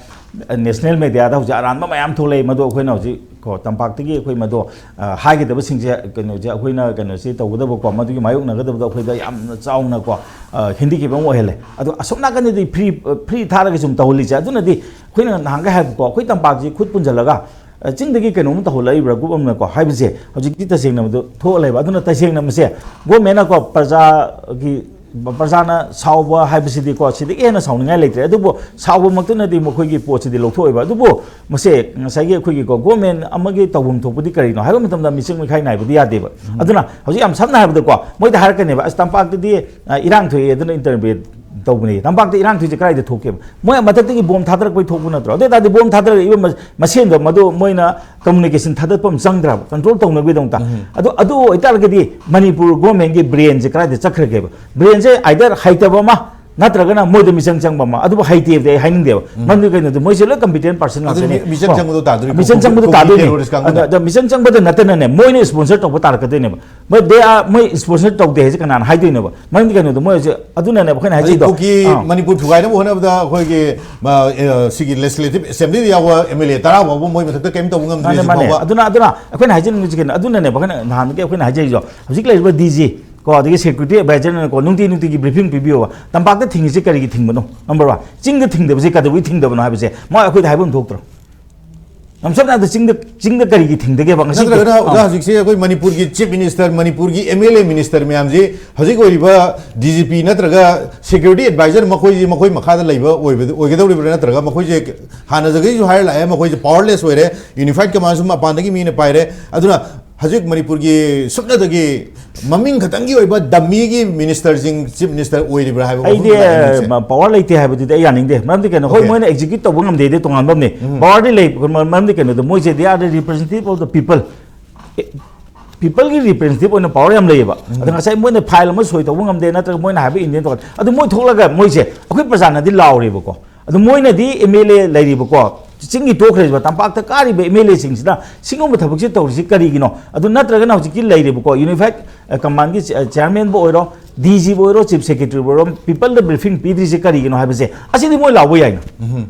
national mediaꯗ ꯍꯧꯖꯤꯛ ꯑꯔꯥꯟꯕ ꯃꯌꯥꯝ ꯊꯣꯛꯂꯛꯏ꯫ ꯃꯗꯨ ꯑꯩꯈꯣꯏꯅ ꯍꯧꯖꯤꯛ ꯀꯣ, ꯇꯝꯄꯥꯛꯇꯒꯤ ꯑꯩꯈꯣꯏ ꯃꯗꯣ, ꯑ, ꯍꯥꯏꯒꯗꯕꯁꯤꯡꯁꯦ, ꯀꯩꯅꯣꯁꯦ, ꯑꯩꯈꯣꯏꯅ ꯀꯩꯅꯣꯁꯦ ꯇꯧꯒꯗꯕꯀꯣ, ꯃꯗꯨꯒꯤ ꯃꯥꯌꯣꯛꯅꯒꯗꯕꯗꯣ ꯑꯩꯈꯣꯏꯗ ꯌꯥꯝꯅ ꯆꯥꯎꯅꯀꯣ, ꯑ, ꯍꯤꯟꯗꯤꯈꯤꯕ ꯑꯃ ꯑꯣꯏꯍꯜꯂꯦ꯫ ꯑꯗꯣ ꯑꯁꯣꯝ ꯅꯥꯀꯟꯗꯗꯤ free, free ꯊꯥꯔꯒ ꯁꯨꯝ ꯇꯧꯍꯜꯂꯤꯁꯦ꯫ ꯑꯗꯨꯅꯗꯤ ꯑꯩꯈꯣꯏꯅ ꯅꯍꯥꯟꯒꯩ ꯍꯥꯏꯕꯀꯣ, ꯑꯩꯈꯣꯏ ꯇꯝꯄꯥꯛꯁꯤ ꯈꯨꯠ ꯄꯨꯟꯁꯤꯜꯂꯒ, ꯑ, ꯆꯤꯡꯗꯒꯤ ꯀꯩꯅꯣꯝ ꯇꯧꯍꯜꯂꯛꯏꯕ꯭ꯔꯥ group ꯑꯃꯅꯀꯣ ꯍꯥꯏꯕꯁꯦ ꯍꯧꯖꯤꯛꯇꯤ ꯇꯁꯦꯡꯅ ꯃꯗꯨ ꯊꯣꯛꯂꯦꯕ꯫ ꯑꯗꯨꯅ ꯇꯁꯦꯡꯅ ꯃꯁꯦ governmentꯅꯀꯣ ꯄ꯭ꯔꯖꯥꯒꯤ ꯄ꯭ꯔꯖꯥꯅ ꯁꯥꯎꯕ ꯍꯥꯏꯕꯁꯤꯗꯤꯀꯣ, ꯁꯤꯗꯒꯤ ꯍꯦꯟꯅ ꯁꯥꯎꯅꯤꯡꯉꯥꯏ ꯂꯩꯇ꯭ꯔꯦ꯫ ꯑꯗꯨꯕꯨ ꯁꯥꯎꯕꯃꯛꯇꯨꯅꯗꯤ ꯃꯈꯣꯏꯒꯤ ꯄꯣꯠꯁꯤꯗꯤ ꯂꯧꯊꯣꯛꯑꯣꯏꯕ꯫ ꯑꯗꯨꯕꯨ ꯃꯁꯦ ꯉꯁꯥꯏꯒꯤ ꯑꯩꯈꯣꯏꯒꯤꯀꯣ, government ꯑꯃꯒꯤ ꯇꯧꯐꯝ ꯊꯣꯛꯄꯗꯤ ꯀꯔꯤꯅꯣ ꯍꯥꯏꯕ ꯃꯇꯝꯗ ꯃꯤꯆꯪ ꯃꯤꯈꯥꯏ ꯅꯥꯏꯕꯗꯤ ꯌꯥꯗꯦꯕ꯫ ꯑꯗꯨꯅ ꯍꯧꯖꯤꯛ ꯌꯥꯝ ꯁꯝꯅ ꯍꯥꯏꯔꯕꯗꯀꯣ, ꯃꯣꯏꯗ ꯍꯥꯏꯔꯛꯀꯅꯦꯕ, "ꯑꯁ, ꯇꯝꯄꯥꯛꯇꯗꯤ, ꯑ, ꯏꯔꯥꯡ ꯊꯣꯛꯑꯦ, ꯑꯗꯨꯅ intervene ꯇꯧꯕꯅꯤ"꯫ ꯇꯝꯄꯥꯛꯇ ꯏꯔꯥꯡ ꯊꯣꯛꯏꯁꯦ ꯀꯗꯥꯏꯗ ꯊꯣꯛꯀꯦꯕ? ꯃꯣꯏ ꯃꯊꯛꯇꯒꯤ bomb ꯊꯥꯗꯔꯛꯄꯩ ꯊꯣꯛꯄ ꯅꯠꯇ꯭ꯔꯣ? ꯑꯗꯨ ꯑꯣꯏ ꯇꯥꯔꯗꯤ bomb ꯊꯥꯗꯔꯛꯏꯕ ꯃ-, ꯃꯁꯦꯟꯗꯣ, ꯃꯗꯨ ꯃꯣꯏꯅ communication ꯊꯥꯗꯠꯄ ꯑꯃ ꯆꯪꯗ꯭ꯔꯕ, control ꯇꯧꯅꯕꯒꯤꯗꯃꯛꯇ? ꯑꯗꯨ, ꯑꯗꯨ ꯑꯣꯏꯇꯥꯔꯒꯗꯤ ꯃꯅꯤꯄꯨꯔ governmentꯀꯤ brainꯁꯦ ꯀꯗꯥꯏꯗ ꯆꯠꯈ꯭ꯔꯒꯦꯕ? Brainꯁꯦ either ꯍꯩꯇꯕ ꯑꯃ ꯅꯠꯇ꯭ꯔꯒꯅ ꯃꯣꯏꯗ ꯃꯤꯆꯪ ꯆꯪꯕ ꯑꯃ꯫ ꯑꯗꯨꯕꯨ ꯍꯩꯇꯦꯕꯗꯤ ꯑꯩ ꯍꯥꯏꯅꯤꯡꯗꯦꯕ꯫ ꯃꯔꯝꯗꯤ ꯀꯩꯅꯣꯗꯤ ꯃꯣꯏꯁꯦ ꯂꯣꯏ competent person ꯑꯗꯨ ꯉꯥꯛꯇꯅꯦ꯫ ꯃꯤ-, ꯃꯤꯆꯪ ꯀꯣ? ꯆꯪꯕꯗꯣ ꯇꯥꯗꯣꯔꯤ ꯃꯤꯆꯪ ꯀꯨꯀꯤ-, ꯆꯪꯕꯗꯣ ꯀꯨꯀꯤ ꯇꯥꯗꯣꯏꯅꯦ꯫ Terrorist ꯀꯥꯡꯕꯨꯗ꯫ ꯑꯗ, ꯑꯗ ꯃꯤꯆꯪ ꯆꯪꯕꯗ ꯅꯠꯇꯅꯅꯦ, ꯃꯣꯏꯅ sponsor ꯇꯧꯕ ꯇꯥꯔꯛꯀꯗꯣꯏꯅꯦꯕ꯫ But they are, ꯃꯣꯏ sponsor ꯇꯧꯗꯦ ꯍꯥꯏꯁꯦ ꯀꯅꯥꯅ ꯍꯥꯏꯗꯣꯏꯅꯣꯕ? ꯃꯔꯝꯗꯤ ꯀꯩꯅꯣꯗꯣ, ꯃꯣꯏ ꯍꯧꯖꯤꯛ ꯑꯗꯨꯅꯅꯦꯕ ꯑꯩꯈꯣꯏꯅ ꯑꯗꯩ ꯍꯥꯏꯖꯩꯗꯣ꯫ ꯀꯨꯀꯤ ꯑꯥ꯫ ꯃꯅꯤꯄꯨꯔ ꯊꯨꯒꯥꯏꯅꯕ ꯍꯣꯠꯅꯕꯗ ꯑꯩꯈꯣꯏꯒꯤ, ꯃ-, ꯑ, ꯁꯤꯒꯤ legislative assemblyꯗ ꯌꯥꯎꯕ M L A ꯇꯔꯥ ꯐꯥꯎꯕ ꯃꯣꯏ ꯃꯊꯛꯇ ꯀꯔꯤꯝ ꯇꯧꯕ ꯉꯝꯗ꯭ꯔꯤ ꯃꯥꯅꯦ, ꯍꯧꯖꯤꯛ ꯃꯥꯅꯦ꯫ ꯐꯥꯎꯕ꯫ ꯑꯗꯨꯅ, ꯑꯗꯨꯅ ꯑꯩꯈꯣꯏꯅ ꯍꯥꯏꯖꯅꯤꯡꯉꯤꯁꯤ ꯀꯩꯅꯣ? ꯑꯗꯨꯅꯅꯦꯕ ꯑꯩꯈꯣꯏꯅ ꯅꯍꯥꯟꯗꯒꯤ ꯑꯩꯈꯣꯏꯅ ꯍꯥꯏꯖꯔꯤꯗꯣ꯫ ꯍꯧꯖꯤꯛ ꯂꯩꯔꯤꯕ D G ꯀꯣ, ꯑꯗꯒꯤ security advisorꯅꯀꯣ, ꯅꯨꯡꯇꯤ ꯅꯨꯡꯇꯤꯒꯤ briefing ꯄꯤꯕꯤꯌꯣꯕ꯫ ꯇꯝꯄꯥꯛꯇ ꯊꯤꯡꯉꯤꯁꯤ ꯀꯔꯤꯒꯤ ꯊꯤꯡꯕꯅꯣ? Number one, ꯆꯤꯡꯗ ꯊꯤꯡꯗꯕꯁꯤ ꯀꯩꯗꯧꯕꯒꯤ ꯊꯤꯡꯗꯕꯅꯣ ꯍꯥꯏꯕꯁꯦ ꯃꯣꯏ ꯑꯩꯈꯣꯏꯗ ꯍꯥꯏꯐꯝ ꯊꯣꯛꯇ꯭ꯔꯣ? ꯌꯥꯝ ꯁꯝꯅ ꯍꯥꯏꯔꯕꯗ ꯆꯤꯡꯗ ꯆꯤꯡꯗ ꯀꯔꯤꯒꯤ ꯊꯤꯡꯗꯒꯦꯕ ꯉꯁꯤ? ꯅꯠꯇ꯭ꯔꯒꯅ ꯑꯣꯖꯥ, ꯍꯧꯖꯤꯛꯁꯦ ꯑꯩꯈꯣꯏ ꯃꯅꯤꯄꯨꯔꯒꯤ ꯆꯤꯐ ꯃꯤꯅꯤꯁꯇꯔ, ꯃꯅꯤꯄꯨꯔꯒꯤ ꯑꯦꯝ ꯑꯦꯜ ꯑꯦ ꯃꯤꯅꯤꯁꯇꯔ ꯃꯌꯥꯝꯁꯤ ꯍꯧꯖꯤꯛ ꯑꯣꯏꯔꯤꯕ ꯗꯤ ꯖꯤ ꯄꯤ ꯅꯠꯇ꯭ꯔꯒ ꯁꯦꯀ꯭ꯌꯨꯔꯤꯇꯤ ꯑꯦꯗꯚꯥꯏꯖꯔ ꯃꯈꯣꯏꯁꯤ ꯃꯈꯣꯏ ꯃꯈꯥꯗ ꯂꯩꯕ ꯑꯣꯏꯕ- ꯑꯣꯏꯒꯗꯧꯔꯤꯕ꯭ꯔꯥ? ꯅꯠꯇ꯭ꯔꯒ ꯃꯈꯣꯏꯁꯦ ꯍꯥꯟꯅꯗꯒꯤꯁꯨ ꯍꯥꯏꯔ ꯂꯥꯛꯑꯦ, ꯃꯈꯣꯏꯁꯦ ꯄꯋꯥꯔꯂꯦꯁ ꯑꯣꯏꯔꯦ, ꯌꯨꯅꯤꯐꯥꯏꯠ ꯀꯃꯥꯟꯁꯨ ꯃꯄꯥꯟꯗꯒꯤ ꯃꯤꯅ ꯄꯥꯏꯔꯦ꯫ ꯑꯗꯨꯅ ꯍꯧꯖꯤꯛ ꯃꯅꯤꯄꯨꯔꯒꯤ ꯁꯨꯞꯅꯇꯒꯤ ꯃꯃꯤꯡ ꯈꯛꯇꯪꯒꯤ ꯑꯣꯏꯕ ꯗꯝꯃꯤꯒꯤ ꯃꯤꯅꯤꯁꯇꯔꯁꯤꯡ, ꯆꯤꯐ ꯃꯤꯅꯤꯁꯇꯔ ꯑꯣꯏꯔꯤꯕ꯭ꯔꯥ ꯍꯥꯏꯕ ꯑꯩꯗꯤ ꯋꯥꯐꯝꯗꯨꯗ ꯂꯥꯛꯏ ꯍꯧꯖꯤꯛꯁꯦ꯫ ꯄꯋꯥꯔ ꯂꯩꯇꯦ ꯍꯥꯏꯕꯗꯨꯗꯤ ꯑꯩ ꯌꯥꯅꯤꯡꯗꯦ꯫ ꯃꯔꯝꯗꯤ ꯀꯩꯅꯣ? ꯍꯣꯏ, Okay. ꯃꯣꯏꯅ ꯑꯦꯛꯖꯤꯀ꯭ꯌꯨꯠ ꯇꯧꯕ ꯉꯝꯗꯦꯗꯤ ꯇꯣꯉꯥꯟꯕ ꯑꯃꯅꯤ꯫ ꯄꯋꯥꯔꯗꯤ ꯂꯩ, ꯃꯔꯝꯗꯤ ꯀꯩꯅꯣꯗ ꯃꯣꯏꯁꯦ they are the representative of the people꯫ ꯄꯤꯄꯜꯒꯤ ꯔꯤꯄ꯭ꯔꯦꯖꯦꯟꯇꯦꯇꯤꯚ ꯑꯣꯏꯅ ꯄꯋꯥꯔ ꯌꯥꯝ ꯂꯩꯌꯦꯕ꯫ ꯑꯗ ꯉꯁꯥꯏ ꯃꯣꯏꯅ ꯐꯥꯏꯜ ꯑꯃ ꯁꯣꯏ ꯇꯧꯕ ꯉꯝꯗꯦ, ꯅꯠꯇ꯭ꯔꯒ ꯃꯣꯏꯅ ꯍꯥꯏꯕ ꯏꯟꯗꯤꯌꯟ ꯇꯧꯕ, ꯑꯗꯨ ꯃꯣꯏ ꯊꯣꯛꯂꯒ ꯃꯣꯏꯁꯦ ꯑꯩꯈꯣꯏ ꯄ꯭ꯔꯖꯥꯅꯗꯤ ꯂꯥꯎꯔꯦꯕꯀꯣ꯫ ꯑꯗꯨ ꯃꯣꯏꯅꯗꯤ ꯑꯦꯝ ꯑꯦꯜ ꯑꯦ ꯂꯩꯔꯤꯕꯀꯣ, ꯆꯤꯡꯒꯤ ꯇꯣꯛꯈ꯭ꯔꯤꯕ, ꯇꯝꯄꯥꯛꯇ ꯀꯥꯔꯤꯕ ꯑꯦꯝ ꯑꯦꯜ ꯑꯦꯁꯤꯡꯁꯤꯅ ꯁꯤꯒꯨꯝꯕ ꯊꯕꯛꯁꯦ ꯇꯧꯔꯤꯁꯤ ꯀꯔꯤꯒꯤꯅꯣ? ꯑꯗꯨ ꯅꯠꯇ꯭ꯔꯒꯅ ꯍꯧꯖꯤꯛꯀꯤ ꯂꯩꯔꯤꯕꯀꯣ ꯌꯨꯅꯤꯐꯥꯏꯠ ꯀꯃꯥꯟꯒꯤ ꯆꯤꯌꯔꯃꯦꯟꯕꯨ ꯑꯣꯏꯔꯣ, ꯗꯤ ꯖꯤꯕꯨ ꯑꯣꯏꯔꯣ, ꯆꯤꯐ ꯁꯦꯀ꯭ꯔꯦꯇꯔꯤꯕꯨ ꯑꯣꯏꯔꯣ, ꯄꯤꯄꯜꯗ ꯕ꯭ꯔꯤꯐꯤꯡ ꯄꯤꯗ꯭ꯔꯤꯁꯦ ꯀꯔꯤꯒꯤꯅꯣ ꯍꯥꯏꯕꯁꯦ ꯑꯁꯤꯗꯤ ꯃꯣꯏ ꯂꯥꯎꯕ ꯌꯥꯏꯅ,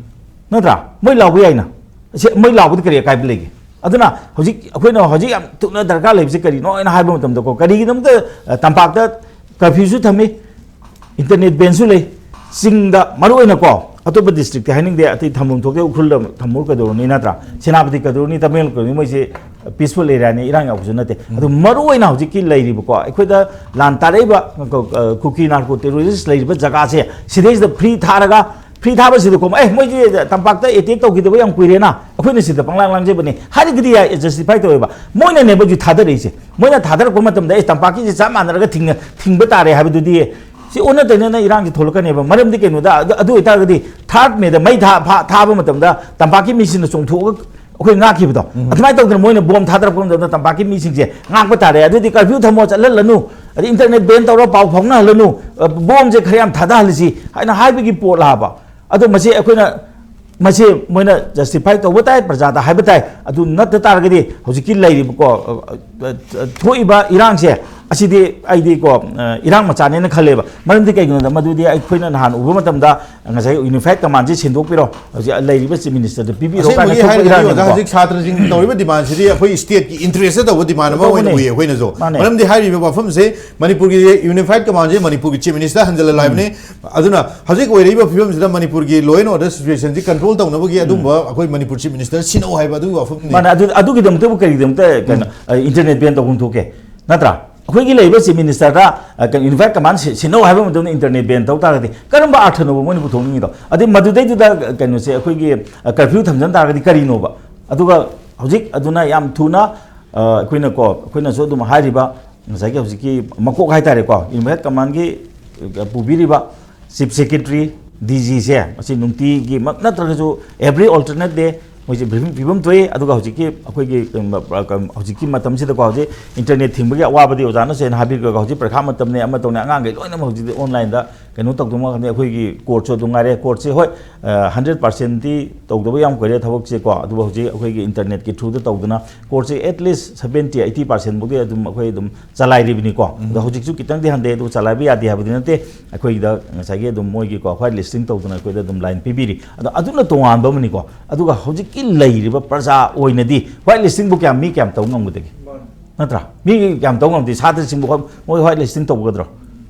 ꯅꯠꯇ꯭ꯔꯥ? ꯃꯣꯏ ꯂꯥꯎꯕ ꯌꯥꯏꯅ꯫ ꯑꯁꯤ ꯃꯣꯏ ꯂꯥꯎꯕꯗ ꯀꯔꯤ ꯑꯀꯥꯏꯕ ꯂꯩꯒꯦ? ꯑꯗꯨꯅ ꯍꯧꯖꯤꯛ ꯑꯩꯈꯣꯏꯅ ꯍꯧꯖꯤꯛ ꯌꯥꯝ ꯊꯨꯅ ꯗꯔꯀꯥꯔ ꯂꯩꯕꯁꯤ ꯀꯔꯤꯅꯣ ꯍꯥꯏꯅ ꯍꯥꯏꯕ ꯃꯇꯝꯗꯀꯣ, ꯀꯔꯤꯒꯤꯗꯃꯛꯇ ꯑ, ꯇꯝꯄꯥꯛꯇ ꯀꯔꯐ꯭ꯌꯨꯁꯨ ꯊꯝꯃꯤ, ꯏꯟꯇꯔꯅꯦꯠ ꯕꯦꯟꯁꯨ ꯂꯩ, ꯆꯤꯡꯗ ꯃꯔꯨ ꯑꯣꯏꯅꯀꯣ, ꯑꯇꯣꯞꯄ ꯗꯤꯁꯇ꯭ꯔꯤꯛꯇꯤ ꯍꯥꯏꯅꯤꯡꯗꯦ, ꯑꯇꯩ ꯊꯝꯐꯝ ꯊꯣꯛꯇꯦ, ꯎꯈ꯭ꯔꯨꯜꯗ ꯊꯝꯃꯨꯔ ꯀꯩꯗꯧꯔꯨꯅꯤ, ꯅꯠꯇ꯭ꯔꯥ? ꯁꯦꯅꯥꯄꯇꯤ ꯀꯩꯗꯧꯔꯨꯅꯤ, ꯇꯃꯦꯡꯂꯣꯡ ꯀꯩꯗꯧꯔꯨꯅꯤ, ꯃꯣꯏꯁꯦ ꯄꯤꯁꯐꯨꯜ ꯑꯦꯔꯤꯌꯥꯅꯤ, ꯏꯔꯥꯡ ꯌꯥꯎꯕꯁꯨ ꯅꯠꯇꯦ꯫ ꯑꯗꯨ ꯃꯔꯨ ꯑꯣꯏꯅ ꯍꯧꯖꯤꯛꯀꯤ ꯂꯩꯔꯤꯕꯀꯣ, ꯑꯩꯈꯣꯏꯗ ꯂꯥꯟ ꯇꯥꯔꯛꯏꯕ ꯀ-, ꯀ-, ꯀꯨꯀꯤ ꯅꯥꯔꯀꯣ ꯇꯦꯔꯣꯔꯤꯁ ꯂꯩꯔꯤꯕ ꯖꯒꯥꯁꯦ ꯁꯤꯗꯩꯁꯤꯗ ꯐ꯭ꯔꯤ ꯊꯥꯔꯒ, ꯐ꯭ꯔꯤ ꯊꯥꯕꯁꯤꯗꯀꯣ, ꯑꯦ, ꯃꯣꯏꯗꯤ ꯇꯝꯄꯥꯛꯇ ꯑꯦꯇꯦꯛ ꯇꯧꯈꯤꯗꯕ ꯌꯥꯝ ꯀꯨꯏꯔꯦꯅ, ꯑꯩꯈꯣꯏꯅ ꯁꯤꯗ ꯄꯪꯂꯥꯡ ꯂꯥꯡꯖꯕꯅꯤ ꯍꯥꯏꯔꯒꯗꯤ ꯌꯥꯏ, ꯖꯁꯇꯤꯐꯥꯏ ꯇꯧꯋꯦꯕ꯫ ꯃꯣꯏꯅꯅꯦꯕ ꯍꯧꯖꯤꯛ ꯊꯥꯗꯔꯛꯏꯁꯦ꯫ ꯃꯣꯏꯅ ꯊꯥꯗꯔꯛꯄ ꯃꯇꯝꯗ, ꯑꯦ, ꯇꯝꯄꯥꯛꯀꯤꯁꯦ ꯆꯞ ꯃꯥꯟꯅꯔꯒ ꯊꯤꯡꯅ-, ꯊꯤꯡꯕ ꯇꯥꯔꯦ ꯍꯥꯏꯕꯗꯨꯗꯤ ꯁꯤ ꯑꯣꯟꯅ ꯇꯩꯅꯅ ꯏꯔꯥꯡꯁꯤ ꯊꯣꯛꯂꯛꯀꯅꯦꯕ꯫ ꯃꯔꯝꯗꯤ ꯀꯩꯅꯣꯗ, ꯑꯗꯨ, ꯑꯗꯨ ꯑꯣꯏꯇꯥꯔꯒꯗꯤ ꯊꯥꯔꯠ ꯃꯦꯗ ꯃꯩ ꯊꯥ-, ꯐꯥ-, ꯊꯥꯕ ꯃꯇꯝꯗ ꯇꯝꯄꯥꯛꯀꯤ ꯃꯤꯁꯤꯡꯅ ꯆꯣꯡꯊꯣꯛꯑꯒ ꯑꯩꯈꯣꯏ ꯉꯥꯛꯈꯤꯕꯗꯣ, ꯑꯗꯨꯃꯥꯏꯅ ꯇꯧꯗꯅ ꯃꯣꯏꯅ ꯕꯣꯝ ꯊꯥꯗꯔꯛꯄ ꯃꯇꯝꯗ ꯇꯝꯄꯥꯛꯀꯤ ꯃꯤꯁꯤꯡꯁꯦ ꯉꯥꯛꯄ ꯇꯥꯔꯦ꯫ ꯑꯗꯨꯗꯤ ꯀꯔꯐ꯭ꯌꯨ ꯊꯝꯃꯣ, ꯆꯠꯍꯜꯂꯅꯨ, ꯑꯗꯩ ꯏꯟꯇꯔꯅꯦꯠ ꯕꯦꯟ ꯇꯧꯔꯣ, ꯄꯥꯎ ꯐꯥꯎꯅꯍꯜꯂꯅꯨ, ꯑ, ꯕꯣꯝꯁꯦ ꯈꯔ ꯌꯥꯝ ꯊꯥꯗꯍꯜꯂꯁꯤ ꯍꯥꯏꯅ ꯍꯥꯏꯕꯒꯤ ꯄꯣꯠ ꯂꯥꯛꯑꯕ꯫ ꯑꯗꯣ ꯃꯁꯤ ꯑꯩꯈꯣꯏꯅ, ꯃꯁꯤ ꯃꯣꯏꯅ ꯖꯁꯇꯤꯐꯥꯏ ꯇꯧꯕ ꯇꯥꯏ, ꯄ꯭ꯔꯖꯥꯗ ꯍꯥꯏꯕ ꯇꯥꯏ꯫ ꯑꯗꯨ ꯅꯠꯇ ꯇꯥꯔꯒꯗꯤ ꯍꯧꯖꯤꯛꯀꯤ ꯂꯩꯔꯤꯕꯀꯣ, ꯑ, ꯑ, ꯑ, ꯊꯣꯛꯏꯕ ꯏꯔꯥꯡꯁꯦ ꯑꯁꯤꯗꯤ ꯑꯩꯗꯤ ꯀꯣ, ꯑ, ꯏꯔꯥꯡ ꯃꯆꯥꯅꯦꯅ ꯈꯜꯂꯦꯕ꯫ ꯃꯔꯝꯗꯤ ꯀꯩꯒꯤꯅꯣꯗ, ꯃꯗꯨꯗꯤ ꯑꯩꯈꯣꯏꯅ ꯅꯍꯥꯟ ꯎꯕ ꯃꯇꯝꯗ ꯉꯁꯥꯏ ꯌꯨꯅꯤꯐꯥꯏꯠ ꯀꯃꯥꯟꯁꯦ ꯁꯤꯟꯗꯣꯛꯄꯤꯔꯣ, ꯍꯧꯖꯤꯛ ꯂꯩꯔꯤꯕ ꯆꯤꯐ ꯃꯤꯅꯤꯁꯇꯔꯗꯨ ꯄꯤꯕꯤꯔꯣ ꯀꯥꯏꯅ ꯑꯁꯦꯡꯕꯒꯤ ꯊꯣꯛꯄ ꯍꯥꯏꯔꯒꯗꯤ ꯑꯣꯖꯥ, ꯏꯔꯥꯡꯅꯦꯕꯀꯣ꯫ ꯍꯧꯖꯤꯛ ꯁꯥꯇ꯭ꯔꯁꯤꯡ ꯇꯧꯔꯤꯕ ꯗꯤꯃꯥꯟꯁꯤꯗꯤ ꯑꯩꯈꯣꯏ ꯁ꯭ꯇꯦꯠꯀꯤ ꯏꯟꯇꯔꯦꯁꯇ ꯇꯧꯕ ꯗꯤꯃꯥꯟ ꯑꯃ ꯑꯣꯏꯅ ꯇꯧꯕꯅꯦ꯫ ꯎꯏ ꯑꯩꯈꯣꯏꯅꯁꯨ꯫ ꯃꯥꯅꯦ꯫ ꯃꯔꯝꯗꯤ ꯍꯥꯏꯔꯤꯕ ꯋꯥꯐꯝꯁꯦ ꯃꯅꯤꯄꯨꯔꯒꯤ ꯌꯨꯅꯤꯐꯥꯏꯠ ꯀꯃꯥꯟꯁꯦ ꯃꯅꯤꯄꯨꯔꯒꯤ ꯆꯤꯐ ꯃꯤꯅꯤꯁꯇꯔ ꯍꯟꯖꯤꯜꯂ ꯂꯥꯛꯏꯕꯅꯤ꯫ ꯑꯗꯨꯅ ꯍꯧꯖꯤꯛ ꯑꯣꯏꯔꯛꯏꯕ ꯐꯤꯕꯝꯁꯤꯗ ꯃꯅꯤꯄꯨꯔꯒꯤ law and order situation ꯁꯤ control ꯇꯧꯅꯕꯒꯤ ꯑꯗꯨꯝꯕ ꯑꯩꯈꯣꯏ ꯃꯅꯤꯄꯨꯔ ꯆꯤꯐ ꯃꯤꯅꯤꯁꯇꯔ ꯁꯤꯟꯅꯧ ꯍꯥꯏꯕ ꯑꯗꯨꯒꯤ ꯋꯥꯐꯝꯅꯤ꯫ ꯃꯥꯅꯦ, ꯑꯗꯨ, ꯑꯗꯨꯒꯤꯗꯃꯛꯇꯕꯨ ꯀꯔꯤꯒꯤꯗꯃꯛꯇ ꯀꯩꯅꯣ, ꯑ, ꯏꯟꯇꯔꯅꯦꯠ ꯕꯦꯟ ꯇꯧꯐꯝ ꯊꯣꯛꯀꯦ? ꯅꯠꯇ꯭ꯔꯥ? ꯑꯩꯈꯣꯏꯒꯤ ꯂꯩꯔꯤꯕ ꯆꯤꯐ ꯃꯤꯅꯤꯁꯇꯔꯗ, ꯑ, ꯀꯩꯅꯣ, ꯌꯨꯅꯤꯐꯥꯏꯠ ꯀꯃꯥꯟ ꯁꯤ-, ꯁꯤꯟꯅꯧ ꯍꯥꯏꯕ ꯃꯇꯝꯗ ꯏꯟꯇꯔꯅꯦꯠ ꯕꯦꯟ ꯇꯧ ꯇꯥꯔꯒꯗꯤ ꯀꯔꯝꯕ ꯑꯥꯔꯊꯅꯣꯕ ꯃꯣꯏꯅ ꯄꯨꯊꯣꯛꯅꯤꯡꯉꯤꯗꯣ? ꯑꯗꯩ ꯃꯗꯨꯗꯩꯗꯨꯗ, ꯑ, ꯀꯩꯅꯣꯁꯦ, ꯑꯩꯈꯣꯏꯒꯤ, ꯑ, ꯀꯔꯐ꯭ꯌꯨ ꯊꯝꯖꯟ ꯇꯥꯔꯒꯗꯤ ꯀꯔꯤꯅꯣꯕ? ꯑꯗꯨꯒ ꯍꯧꯖꯤꯛ ꯑꯗꯨꯅ ꯌꯥꯝ ꯊꯨꯅ, ꯑ, ꯑꯩꯈꯣꯏꯅꯀꯣ, ꯑꯩꯈꯣꯏꯅꯁꯨ ꯑꯗꯨꯝ ꯍꯥꯏꯔꯤꯕ ꯉꯁꯥꯏꯒꯤ ꯍꯧꯖꯤꯛꯀꯤ ꯃꯀꯣꯛ ꯍꯥꯏꯇꯥꯔꯦꯀꯣ, ꯌꯨꯅꯤꯐꯥꯏꯠ ꯀꯃꯥꯟꯒꯤ, ꯑ, ꯄꯨꯕꯤꯔꯤꯕ ꯆꯤꯐ ꯁꯦꯀ꯭ꯔꯦꯇꯔꯤ, ꯗꯤ ꯖꯤꯁꯦ, ꯃꯁꯤ ꯅꯨꯡꯇꯤꯒꯤꯃꯛ ꯅꯠꯇ꯭ꯔꯒꯁꯨ every alternate day ꯃꯣꯏꯁꯦ ꯕ꯭ꯔꯤꯐꯤꯡ ꯄꯤꯐꯝ ꯊꯣꯛꯏ꯫ ꯑꯗꯨꯒ ꯍꯧꯖꯤꯛꯀꯤ ꯑꯩꯈꯣꯏꯒꯤ, ꯎꯝ, ꯍꯧꯖꯤꯛꯀꯤ ꯃꯇꯝꯁꯤꯗꯀꯣ, ꯍꯧꯖꯤꯛ ꯏꯟꯇꯔꯅꯦꯠ ꯊꯤꯡꯕꯒꯤ ꯑꯋꯥꯕꯗꯤ ꯑꯣꯖꯥꯅꯁꯨ ꯍꯦꯟꯅ ꯍꯥꯏꯕꯤꯈ꯭ꯔꯒ, ꯍꯧꯖꯤꯛ ꯄꯔꯤꯈꯥ ꯃꯇꯝꯅꯤ, ꯑꯃ ꯇꯧꯅꯤ, ꯑꯉꯥꯡꯈꯩ ꯂꯣꯏꯅꯃꯛ ꯍꯧꯖꯤꯛꯇꯤ ꯑꯣꯟꯂꯥꯏꯟꯗ ꯀꯩꯅꯣ ꯇꯧꯗꯧ ꯉꯥꯛꯇꯅꯤ꯫ ꯑꯩꯈꯣꯏꯒꯤ ꯀꯣꯔꯠꯁꯨ ꯑꯗꯨꯝ ꯉꯥꯏꯔꯦ, ꯀꯣꯔꯠꯁꯦ ꯍꯣꯏ, ꯑ, ꯍꯟꯗ꯭ꯔꯦꯠ ꯄꯥꯔꯁꯦꯟꯇꯤ ꯇꯧꯗꯕ ꯌꯥꯝ ꯀꯨꯏꯔꯦ ꯊꯕꯛꯁꯦꯀꯣ, ꯑꯗꯨꯕꯨ ꯍꯧꯖꯤꯛ ꯑꯩꯈꯣꯏꯒꯤ ꯏꯟꯇꯔꯅꯦꯠꯀꯤ ꯊ꯭ꯔꯨꯗ ꯇꯧꯗꯅ ꯀꯣꯔꯠꯁꯦ at least seventy eighty percent ꯐꯥꯎꯗꯤ ꯑꯗꯨꯝ ꯑꯩꯈꯣꯏ ꯑꯗꯨꯝ ꯆꯂꯥꯏꯔꯤꯕꯅꯤꯀꯣ꯫ ꯑꯗꯣ ꯍꯧꯖꯤꯛꯁꯨ ꯈꯤꯇꯪꯗꯤ ꯍꯟꯊꯩ, ꯑꯗꯨ ꯆꯂꯥꯏꯕ ꯌꯥꯗꯦ ꯍꯥꯏꯕꯗꯤ ꯅꯠꯇꯦ꯫ ꯑꯩꯈꯣꯏꯒꯤꯗ ꯉꯁꯥꯏꯒꯤ ꯑꯗꯨꯝ ꯃꯣꯏꯒꯤꯀꯣ white listing ꯇꯧꯗꯅ ꯑꯩꯈꯣꯏꯗ ꯑꯗꯨꯝ ꯂꯥꯏꯟ ꯄꯤꯕꯤꯔꯤ꯫ ꯑꯗꯣ ꯑꯗꯨꯅ ꯇꯣꯉꯥꯟꯕ ꯑꯃꯅꯤꯀꯣ꯫ ꯑꯗꯨꯒ ꯍꯧꯖꯤꯛꯀꯤ ꯂꯩꯔꯤꯕ ꯄ꯭ꯔꯖꯥ ꯑꯣꯏꯅꯗꯤ white listingꯕꯨ ꯀꯌꯥꯝ, ꯃꯤ ꯀꯌꯥꯝ ꯇꯧ ꯉꯝꯒꯗꯒꯦ? ꯅꯠꯇ꯭ꯔꯥ? ꯃꯤ ꯀꯌꯥꯝ ꯇꯧ ꯉꯝꯗꯦ? ꯁꯥꯇ꯭ꯔꯁꯤꯡꯕꯨ ꯈꯛ ꯃꯣꯏ white listing ꯇꯧꯒꯗ꯭ꯔꯣ?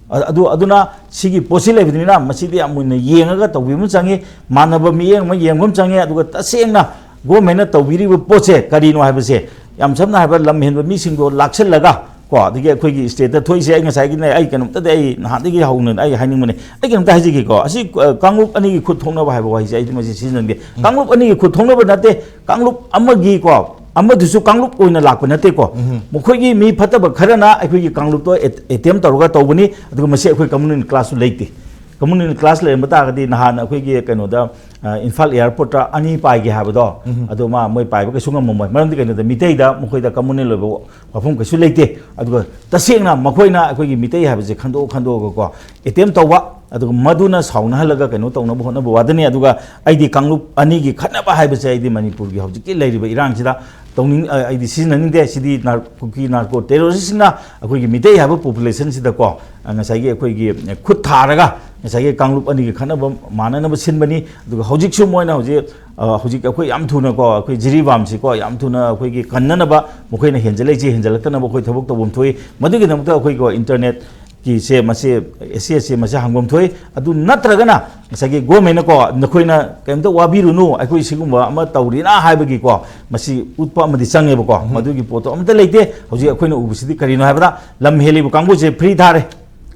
ꯑ-, ꯑꯗꯨ, ꯑꯗꯨꯅ ꯁꯤꯒꯤ ꯄꯣꯠꯁꯤ ꯂꯩꯕꯅꯤꯅ ꯃꯁꯤꯗꯤ ꯌꯥꯝ ꯃꯨꯟꯅ ꯌꯦꯡꯉꯒ ꯇꯧꯕꯤꯕ ꯑꯃ ꯆꯪꯉꯤ, ꯃꯥꯟꯅꯕ ꯃꯤꯠꯌꯦꯡ ꯑꯃ ꯌꯦꯡꯕ ꯑꯃ ꯆꯪꯉꯤ꯫ ꯑꯗꯨꯒ ꯇꯁꯦꯡꯅ ꯒꯣꯔꯃꯦꯟꯅ ꯇꯧꯕꯤꯔꯤꯕ ꯄꯣꯠꯁꯦ ꯀꯔꯤꯅꯣ ꯍꯥꯏꯕꯁꯦ, ꯌꯥꯝ ꯁꯝꯅ ꯍꯥꯏꯕ, ꯂꯝ ꯍꯦꯟꯕ ꯃꯤꯁꯤꯡꯗꯣ ꯂꯥꯛꯁꯜꯂꯒ ꯀꯣ, ꯑꯗꯒꯤ ꯑꯩꯈꯣꯏꯒꯤ ꯁ꯭ꯇꯦꯠꯇ ꯊꯣꯛꯏꯁꯦ, ꯑꯩ ꯉꯁꯥꯏꯒꯤꯅꯦ, ꯑꯩ ꯀꯩꯅꯣꯝꯇꯗꯤ ꯑꯩ ꯅꯍꯥꯟꯗꯒꯤ ꯍꯧꯅ ꯑꯩ ꯍꯥꯏꯅꯤꯡꯕꯅꯦ꯫ ꯑꯩ ꯀꯩꯅꯣꯝꯇ ꯍꯥꯏꯖꯒꯦꯀꯣ, ꯑꯁꯤ, ꯑ, ꯀꯥꯡꯂꯨꯞ ꯑꯅꯤꯒꯤ ꯈꯨꯠ ꯊꯣꯛꯅꯕ ꯍꯥꯏꯕ ꯋꯥꯍꯩꯁꯦ ꯑꯩꯗꯤ ꯃꯁꯤ ꯁꯤꯖꯤꯟꯅꯅꯤꯡꯗꯦ꯫ ꯀꯥꯡꯂꯨꯞ ꯑꯅꯤꯒꯤ ꯈꯨꯠ ꯊꯣꯛꯅꯕ ꯅꯠꯇꯦ, ꯀꯥꯡꯂꯨꯞ ꯑꯃꯒꯤꯀꯣ, ꯑꯃꯗꯨꯁꯨ ꯀꯥꯡꯂꯨꯞ ꯑꯣꯏꯅ ꯂꯥꯛꯄ ꯅꯠꯇꯦꯀꯣ꯫ ꯃꯈꯣꯏꯒꯤ ꯃꯤ ꯐꯠꯇꯕ ꯈꯔꯅ ꯑꯩꯈꯣꯏꯒꯤ ꯀꯥꯡꯂꯨꯞꯇꯣ ꯑꯦꯠ-, ꯑꯦꯇꯦꯝ ꯇꯧꯔꯒ ꯇꯧꯕꯅꯤ, ꯑꯗꯨꯒ ꯃꯁꯤ ꯑꯩꯈꯣꯏ ꯀꯝꯃꯨꯅꯦꯜ ꯀ꯭ꯂꯥꯁꯁꯨ ꯂꯩꯇꯦ꯫ ꯀꯝꯃꯨꯅꯦꯜ ꯀ꯭ꯂꯥꯁ ꯂꯩꯔꯝꯕ ꯇꯥꯔꯒꯗꯤ ꯅꯍꯥꯟ ꯑꯩꯈꯣꯏꯒꯤ ꯀꯩꯅꯣꯗ, ꯑ, ꯏꯝꯐꯥꯜ ꯑꯦꯌꯥꯔꯄꯣꯔꯠꯇ ꯑꯅꯤ ꯄꯥꯏꯒꯦ ꯍꯥꯏꯕꯗꯣ, ꯑꯗꯣ ꯃꯥ ꯃꯣꯏ ꯄꯥꯏꯕ ꯀꯩꯁꯨ ꯉꯝꯃꯝꯃꯣꯏ꯫ ꯃꯔꯝꯗꯤ ꯀꯩꯅꯣꯗ ꯃꯤꯇꯩꯗ ꯃꯈꯣꯏꯗ ꯀꯝꯃꯨꯅꯦꯜ ꯑꯣꯏꯕ ꯋꯥꯐꯝ ꯀꯩꯁꯨ ꯂꯩꯇꯦ꯫ ꯑꯗꯨꯒ ꯇꯁꯦꯡꯅ ꯃꯈꯣꯏꯅ ꯑꯩꯈꯣꯏꯒꯤ ꯃꯤꯇꯩ ꯍꯥꯏꯕꯁꯦ ꯈꯟꯗꯣꯛ ꯈꯟꯗꯣꯛꯑꯒꯀꯣ ꯑꯦꯇꯦꯝ ꯇꯧꯕ, ꯑꯗꯨꯒ ꯃꯗꯨꯅ ꯁꯥꯎꯅꯍꯜꯂꯒ ꯀꯩꯅꯣ ꯇꯧꯅꯕ ꯍꯣꯠꯅꯕ ꯋꯥꯗꯅꯤ꯫ ꯑꯗꯨꯒ ꯑꯩꯗꯤ ꯀꯥꯡꯂꯨꯞ ꯑꯅꯤꯒꯤ ꯈꯠꯅꯕ ꯍꯥꯏꯕꯁꯦ ꯑꯩꯗꯤ ꯃꯅꯤꯄꯨꯔꯒꯤ ꯍꯧꯖꯤꯛꯀꯤ ꯂꯩꯔꯤꯕ ꯏꯔꯥꯡꯁꯤꯗ ꯇꯧꯅꯤꯡ ꯑ, ꯑꯩꯗꯤ ꯁꯤꯖꯤꯟꯅꯅꯤꯡꯗꯦ꯫ ꯁꯤꯗꯤ ꯅꯥꯔ-, ꯀꯨꯀꯤ ꯅꯥꯔꯀꯣ ꯇꯦꯔꯣꯔꯤꯁꯁꯤꯡꯅ ꯑꯩꯈꯣꯏꯒꯤ ꯃꯤꯇꯩ ꯍꯥꯏꯕ ꯄꯣꯄꯨꯂꯦꯁꯟꯁꯤꯗꯀꯣ, ꯑ, ꯉꯁꯥꯏꯒꯤ ꯑꯩꯈꯣꯏꯒꯤ ꯈꯨꯠ ꯊꯥꯔꯒ ꯉꯁꯥꯏꯒꯤ ꯀꯥꯡꯂꯨꯞ ꯑꯅꯤꯒꯤ ꯈꯠꯅꯕ ꯃꯥꯟꯅꯅꯕ ꯁꯤꯟꯕꯅꯤ꯫ ꯑꯗꯨꯒ ꯍꯧꯖꯤꯛꯁꯨ ꯃꯣꯏꯅ ꯍꯧꯖꯤꯛ, ꯑ, ꯍꯧꯖꯤꯛ ꯑꯩꯈꯣꯏ ꯌꯥꯝ ꯊꯨꯅꯀꯣ, ꯑꯩꯈꯣꯏ ꯖꯤꯔꯤꯕꯥꯝꯁꯤꯀꯣ ꯌꯥꯝ ꯊꯨꯅ ꯑꯩꯈꯣꯏꯒꯤ ꯀꯟꯅꯅꯕ ꯃꯈꯣꯏꯅ ꯍꯦꯟꯖꯜꯂꯛꯏꯁꯦ ꯍꯦꯟꯖꯜꯂꯛꯇꯅꯕ ꯑꯩꯈꯣꯏ ꯊꯕꯛ ꯇꯧꯐꯝ ꯊꯣꯛꯏ꯫ ꯃꯗꯨꯒꯤꯗꯃꯛꯇ ꯑꯩꯈꯣꯏꯒꯤ ꯏꯟꯇꯔꯅꯦꯠ ꯀꯤꯁꯦ ꯃꯁꯤ ꯑꯦꯁ ꯁꯤ ꯑꯦꯁ ꯁꯤ ꯃꯁꯤ ꯍꯥꯡꯐꯝ ꯊꯣꯛꯏ꯫ ꯑꯗꯨ ꯅꯠꯇ꯭ꯔꯒꯅ ꯉꯁꯥꯏꯒꯤ ꯒꯣꯔꯃꯦꯟꯅꯀꯣ, "ꯅꯈꯣꯏꯅ ꯀꯩꯝꯇ ꯋꯥꯕꯤꯔꯨꯅꯨ, ꯑꯩꯈꯣꯏ ꯁꯤꯒꯨꯝꯕ ꯑꯃ ꯇꯧꯔꯤꯅ" ꯍꯥꯏꯕꯒꯤꯀꯣ, ꯃꯁꯤ ꯎꯠꯄ ꯑꯃꯗꯤ ꯆꯪꯉꯦꯕꯀꯣ꯫ ꯎꯝ꯫ ꯃꯗꯨꯒꯤ ꯄꯣꯠꯇꯣ ꯑꯃꯠꯇ ꯂꯩꯇꯦ꯫ ꯍꯧꯖꯤꯛ ꯑꯩꯈꯣꯏꯅ ꯎꯕꯁꯤꯗꯤ ꯀꯔꯤꯅꯣ ꯍꯥꯏꯕꯗ, ꯂꯝ ꯍꯦꯜꯂꯤꯕ ꯀꯥꯡꯕꯨꯁꯦ ꯐ꯭ꯔꯤ ꯊꯥꯔꯦ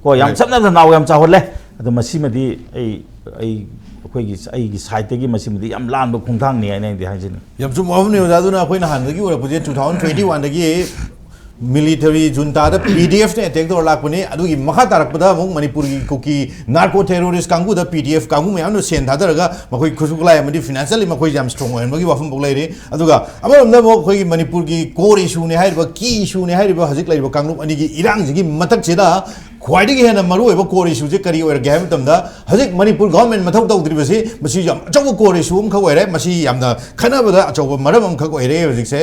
ꯀꯣ, ꯌꯥꯝ ꯍꯣꯏ꯫ ꯆꯞꯅꯗꯅ ꯅꯥꯎ ꯌꯥꯝ ꯆꯥꯎꯍꯜꯂꯦ꯫ ꯑꯗꯣ ꯃꯁꯤꯃꯗꯤ ꯑꯩ, ꯑꯩ, ꯑꯩꯈꯣꯏꯒꯤ, ꯑꯩꯒꯤ ꯁꯥꯏꯠꯇꯒꯤ ꯃꯁꯤꯃꯗꯤ ꯌꯥꯝ ꯂꯥꯟꯕ ꯈꯣꯡꯊꯥꯡꯅꯤ ꯍꯥꯏꯅ ꯑꯩꯗꯤ ꯍꯥꯏꯖꯅꯤꯡꯉꯤ꯫ ꯌꯥꯝ ꯆꯨꯝꯕ ꯋꯥꯐꯝꯅꯤ, ꯑꯣꯖꯥ꯫ ꯑꯗꯨꯅ ꯑꯩꯈꯣꯏꯅ ꯍꯥꯟꯅꯗꯒꯤ ꯎꯔꯛꯄꯁꯦ, ꯇꯨ ꯊꯥꯎꯖꯟ ꯇ꯭ꯋꯦꯟꯇꯤ ꯋꯥꯟꯗꯒꯤ ꯃꯤꯂꯤꯇꯔꯤ ꯖꯨꯟꯇꯥꯗ ꯄꯤ ꯗꯤ ꯑꯦꯐꯅ ꯑꯦꯇꯦꯛ ꯇꯧꯔ ꯂꯥꯛꯄꯅꯤ꯫ ꯑꯗꯨꯒꯤ ꯃꯈꯥ ꯇꯥꯔꯛꯄꯗ ꯑꯃꯨꯛ ꯃꯅꯤꯄꯨꯔꯒꯤ ꯀꯨꯀꯤ ꯅꯥꯔꯀꯣ ꯇꯦꯔꯣꯔꯤꯁ ꯀꯥꯡꯕꯨꯗ ꯄꯤ ꯗꯤ ꯑꯦꯐ ꯀꯥꯡꯕꯨ ꯃꯌꯥꯝꯅ ꯁꯦꯟ ꯊꯥꯗꯔꯒ ꯃꯈꯣꯏ ꯈꯨꯠꯁꯨ ꯈꯨꯠꯂꯥꯏ ꯑꯃꯗꯤ ꯐꯤꯅꯥꯟꯁꯤꯌꯦꯜꯂꯤ ꯃꯈꯣꯏꯁꯦ ꯌꯥꯝ ꯁ꯭ꯇꯔꯣꯡ ꯑꯣꯏꯍꯟꯕꯒꯤ ꯋꯥꯐꯝꯐꯥꯎ ꯂꯩꯔꯤ꯫ ꯑꯗꯨꯒ ꯑꯃꯔꯣꯝꯗ ꯑꯃꯨꯛ ꯑꯩꯈꯣꯏꯒꯤ ꯃꯅꯤꯄꯨꯔꯒꯤ core issueꯅꯦ ꯍꯥꯏꯔꯤꯕ, key issueꯅꯦ ꯍꯥꯏꯔꯤꯕ ꯍꯧꯖꯤꯛ ꯂꯩꯔꯤꯕ ꯀꯥꯡꯂꯨꯞ ꯑꯅꯤꯒꯤ ꯏꯔꯥꯡꯁꯤꯒꯤ ꯃꯊꯛꯁꯤꯗ ꯈ꯭ꯋꯥꯏꯗꯒꯤ ꯍꯦꯟꯅ ꯃꯔꯨꯑꯣꯏꯕ core issueꯁꯦ ꯀꯔꯤ ꯑꯣꯏꯔꯒꯦ ꯍꯥꯏꯕ ꯃꯇꯝꯗ, ꯍꯧꯖꯤꯛ ꯃꯅꯤꯄꯨꯔ ꯒꯣꯔꯃꯦꯟ ꯃꯊꯧ ꯇꯧꯗ꯭ꯔꯤꯕꯁꯤ, ꯃꯁꯤ ꯌꯥꯝ ꯑꯆꯧꯕ core issue ꯑꯃꯈꯛ ꯑꯣꯏꯔꯦ꯫ ꯃꯁꯤ ꯌꯥꯝꯅ ꯈꯠꯅꯕꯗ ꯑꯆꯧꯕ ꯃꯔꯝ ꯑꯃꯈꯛ ꯑꯣꯏꯔꯦ ꯍꯧꯖꯤꯛꯁꯦ꯫